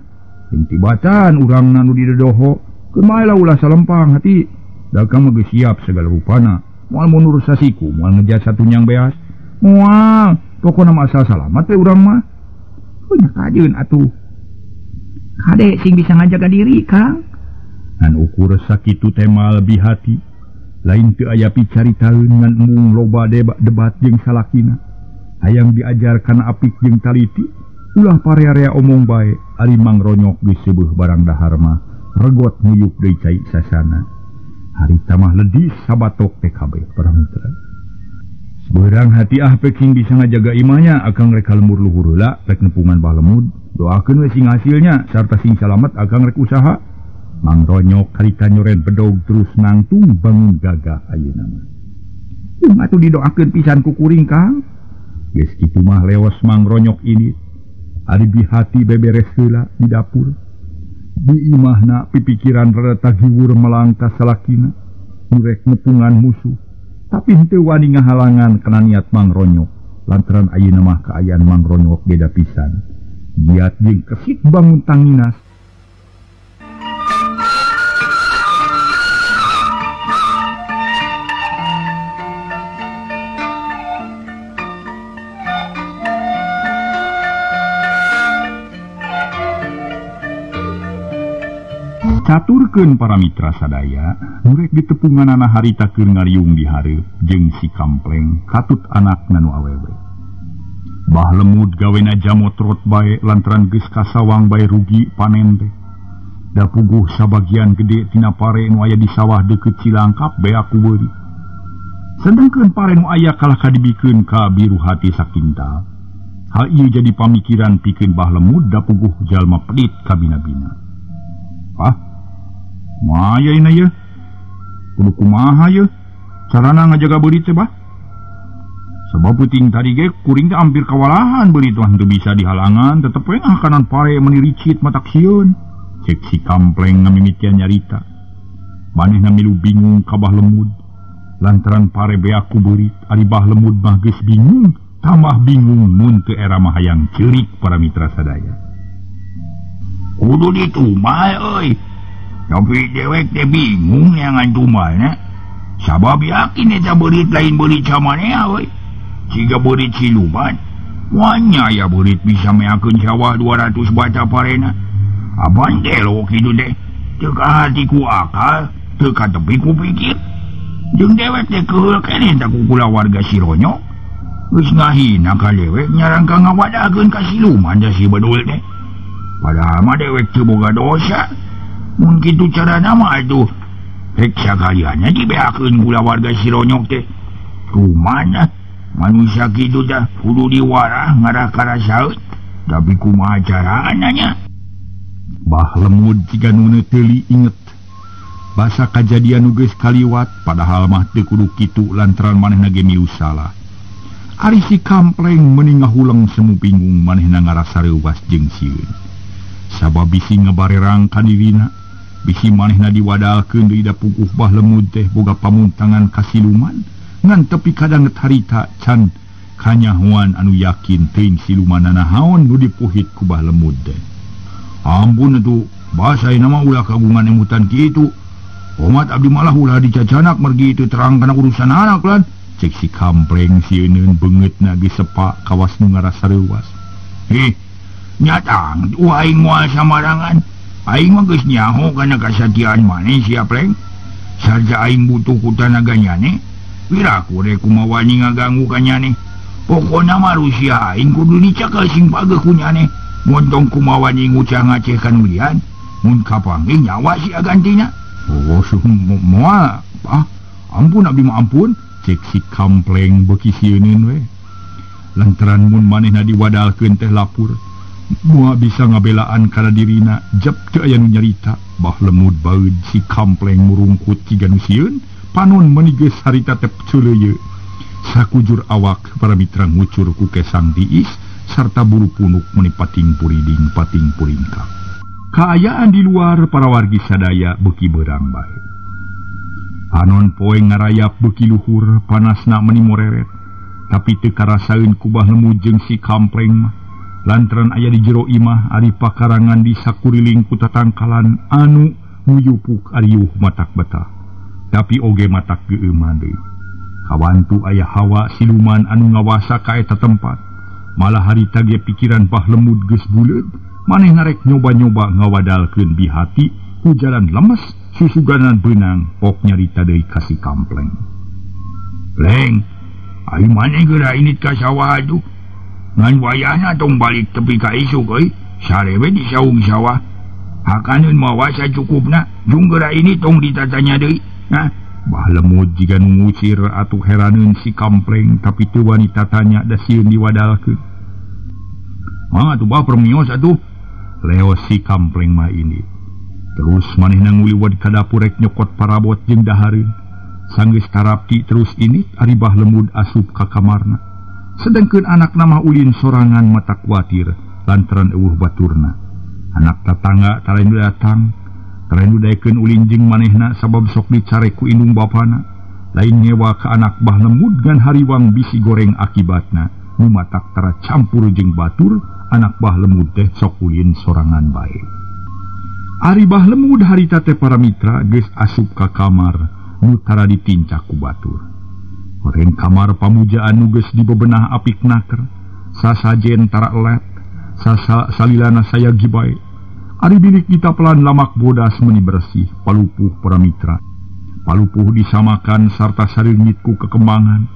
Jeung tibatan urangna nu didodoho keun bae lah ulah salempang hati. Da akang mah geus siap segala rupana. Moal mundur sasiku, moal ngejar satunyang beas. Moal, pokona mah asal salamat we urang mah. Punya kajeun atuh. Kade sing bisa ngajaga diri, Kang. Ngan ukur sakitu teh mah lebih hati. Lain teu aya picaritaeun ngan embung loba debat jeung salakina. Hayang diajar kana apik jeung taliti, ulah parea-rea omong bae ari Mang Ronyok geus seubeah barang dahar mah regot nguyup deui cai sasana. Harita mah ledis sabatok teh kabeh para mitra. Beurang hati ah pek sing bisa ngajaga imahnya akang rek ka lembur luhur heula rek nepungan Bah Lemud. Doakeun we sing hasilnya sarta sing salamet akang rek usaha. Mang Ronyok harita nyoren bedog terus nangtung bangun gagah ayeuna mah. Yung atuh didoakeun pisan ku kuring Kang. Geus kitu mah leos Mang Ronyok ini. Ari bihati beberes heula di dapur. Di imahna pipikiran rada tagiwur melangkah salakina nu rek nepungan musuh. Tapi henteu wani ngahalangan kana niat Mang Ronyok. Lantaran ayeuna mah kaayaan Mang Ronyok beda pisan. Giat jeung kesit bangun tanginas. Caturkeun para mitra sadaya, nu rek ditepunganana harita keur ngariung di hareup jeung si Kampleng katut anakna nu awewe. Bah Lemud gawena jamotrot bae lantaran geus kasawang bae rugi panen teh. Da puguh sabagian gede tina pare nu aya di sawah deukeut Cilangkap beak ku beuri. Sedengkeun pare nu aya kalah kadibikeun ka biru hati sakintal. Hal ieu jadi pamikiran pikeun Bah Lemud da puguh jalma pedit kabina-bina. Ah, maya ina ye, kudu kumaha ye, carana ngajaga beurit teh bah. Sebab puting tadi ge kuring teh hampir kawalahan beurit mah teu bisa dihalangan, tetep we ngahakanan pare meuni ricit matak sieun. Cek si Kampleng ngamimitian nyarita. Manehna milu bingung ka Bah Lemud lantaran pare beak ku beurit. Ari Bah Lemud mah geus bingung tambah bingung mun teu era mah hayang ceurik para mitra sadaya. Kudu ditumal euy. Tapi dewek teh bingung neangan tumalna. Sabab yakin eta beurit lain beurit samanea euy. Siga beurit siluman. Wanya ya beurit bisa meakeun sawah 200 bata parena. Apan gelo kitu teh. Teu kahati ku akal, teu katepi ku pikir. Jeung dewek teh keuheul keneh tah ku kulawarga si Ronyok. Geus ngahina ka dewek nyarangka ngawadakeun ka siluman da si bedul teh. Padahal mah dewek teu boga dosa. Mun kitu carana mah atuh rek sakalianna dibeakeun kulawarga si Ronyok teh. Kumaha manusia kitu teh kudu diwarah ngarah karasaeun. Tapi kumaha carana nya? Bah Lemud jiga nu teuli inget basa kajadian nu geus kaliwat padahal mah teu kudu kitu lantaran manehna ge miu salah. Ari si Kampleng meuni ngahuleng semu bingung manehna ngarasa reuwas jeung sieun. Sabab bisi ngabarerang ka dirina, bisi manehna diwadalkeun deui da puguh Bah Lemud teh boga pamuntangan ka siluman ngan tepi kadanget harita can kanyahoan anu yakin teuing silumanana haon nu dipuhit ku Bah Lemud teh. Ampun atuh, basa ayeuna mah ulah kagungan emutan kitu. Omat abdi malah ulah dicacanak mergi teu terang kana urusan anak lan. Cek si Kampleng sieuneun beungeutna geus sepak kawas nu ngarasa reuwas. Heh, nyatang aing moal samarangan. Aing mah geus nyaho kana kasatiaan maneh sia Pleng. Sarja aing butuh ku tanaga nyane, piraku rek kumaha wani ngaganggu ka nyane. Pokona mah rusia aing kudu dicekel sing pageuh ku nyane. Montong kumaha wani ngucah ngaceh ka nu lian, mun kapanggih nyawa sia gantina. Oh, moal. Ah, ampun abdi mah ampun. Cek si Kampleng beuki sieuneun we. Lantaran mun manehna diwadalkeun teh lapur, moal bisa ngabelaan kana dirina, jep teu aya nu nyarita. Bah Lemud baeud si Kampleng murungkut jiga nu sieun, panon meuni geus harita teh ceuleuyeu. Sakujur awak para mitra ngucur ku kesang tiis sarta bulu punuk meuni pating puriding pating puringkak. Kaayaan di luar para wargi sadaya beuki beurang bae. Panon poe ngarayap beuki luhur, panasna meuni moreret. Tapi teu karasaeun ku Bah Lemud jeung si Kampleng mah. Lantaran aya di jero imah ari pakarangan di sakuriling ku tatangkalan anu muyupuk ariuh matak betah. Tapi oge matak geueuman deui. Kawantu aya hawa siluman anu ngawasa ka eta tempat. Malah harita ge pikiran Bah Lemud geus buleud, manehna rek nyoba-nyoba ngawadalkeun bihati ku jalan lemes susuganan beunang pok nyarita deui ka si Kampleng. Leng, ai maneh geura init ka sawah atuh. Ngan wayahna tong balik tepi ka isuk euy, sarewe di saung sawah. Hakaneun mawa sacukupna, jung geura ini tong ditatanya deui. Nah, Bah Lemud jiga nu ngucir atuh heraneun si Kampleng tapi teu wani tatanya da sieun diwadalkeun. Mah atuh bah permios atuh. Leos si Kampleng mah ini. Terus manehna nguliwat ka dapur rek nyokot parabot jeung dahareun. Sanggeus tarapti terus ini ari Bah Lemud asup ka kamarna. Sedengkeun anakna mah ulin sorangan mata kuatir lantaran eueuh baturna. Anak tatangga tara nu datang, tara nu daekeun ulin jeung manehna sabab sok dicarek ku indung bapana. Lain nyewa ka anak Bah Lemud ngan hariwang bisi goreng akibatna. Nu matak tara campur jeung batur, anak Bah Lemud teh sok ulin sorangan bae. Ari Bah Lemud harita teh para mitra geus asup ka kamar nu tara ditincak ku batur. Hoream kamar pamujaan nu geus dibebenah apik naker, sasajen tara elet, salilana sayagi bae. Ari bilik ditapelan lamak bodas meuni bersih, palupuh para mitra. Palupuh disamakan sarta sareungit ku kekembangan.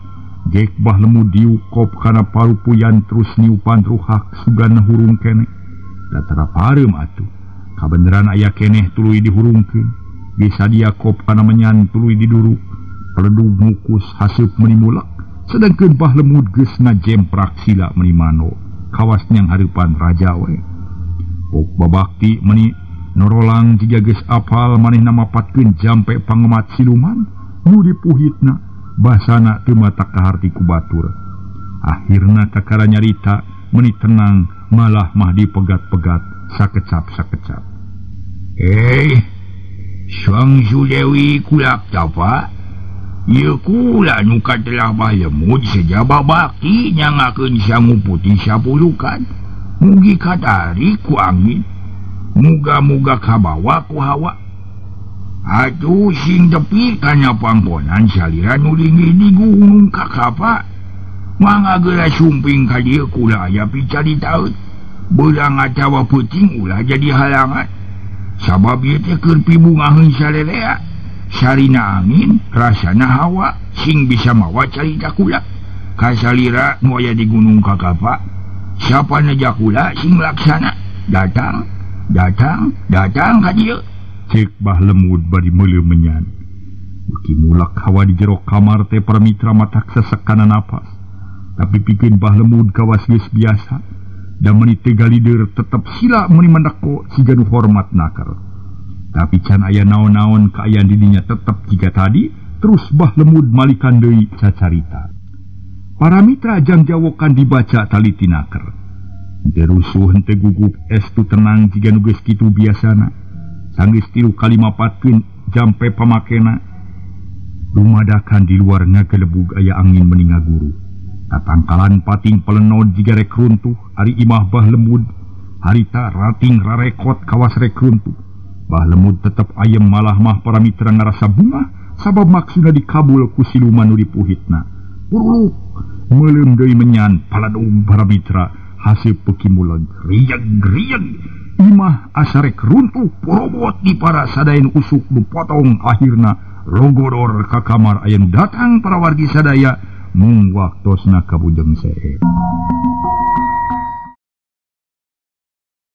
Gek Bah Lemud diukop kana palupuyan terus niupan ruhak sugana hurung keneh. Da tara pareum atuh. Kabeneran aya keneh tuluy dihurungkeun. Bisa dia kop kana menyan tuluy diduruk. Peledug mukus haseup meuni mulek. Sedengkeun Bah Lemud geus ngajemprak sila meuni mano. Kawas nyang hareupan raja we. Pok babakti meuni norolang jiga geus apal manehna mapatkeun jampe pangemat siluman nu dipuhitna basana teu matak kaharti ku batur. Akhirna kakara nyarita meuni tenang malah mah dipegat-pegat sakecap-sakecap. Sang Sudewi kulak tapa ieu kula nu katelah Bah Lemud sejaba bakti nyangakeun sangu putih sapulukan. Mugi katarik ku angin, muga-muga kabawa ku hawa. Atuh sing tepi kana panggonan salira nu linggih di Gunung Kakapa. Mangga geura sumping ka dieu kula aya picaritaeun. Beurang atawa peuting ulah jadi halangan. Sabab ieu teh keur pibungaheun salelea. Sarina angin, rasana hawa, sing bisa mawa carita kula. Kasalira nu aya di Gunung Kakapa. Sapa neja kula sing laksana. Datang, datang, datang ka dieu. Cek Bah Lemud bari meuleuh menyan. Beuki mulak hawa di jero kamar teh para mitra matak sesekanan napas. Tapi pikeun Bah Lemud kawas geus biasa. Da meuni teu galider tetep sila meuni mendeko siga nu hormat naker. Tapi can aya naon-naon kaayaan didinya tetep jiga tadi, terus Bah Lemud malikan deui cacarita. Para mitra jangjawokan dibaca tali tinaker. Henteu rusuh henteu gugup estu tenang jiga nu geus kitu biasana. Sanggeus 3 kali mapatkeun jampe pamakena. Dumadakan di luar ngagelebug aya angin meni ngaguru. Tatangkalan pating pelenod jiga rek runtuh ari imah Bah Lemud. Harita rating rarekot kawas rek runtuh. Bah Lemud tetep ayem malah mah para mitra ngarasa bungah sabab maksudna dikabul ku siluman nu dipuhitna. Puruluk meuleum deui menyan paladung para mitra haseup peuki muleg rieg-rieg. Imah asa rek runtuh porobot di para sadayan usuk nu potong akhirna logodor ka kamar aya nu datang para wargi sadaya mung waktosna kabujeng seep.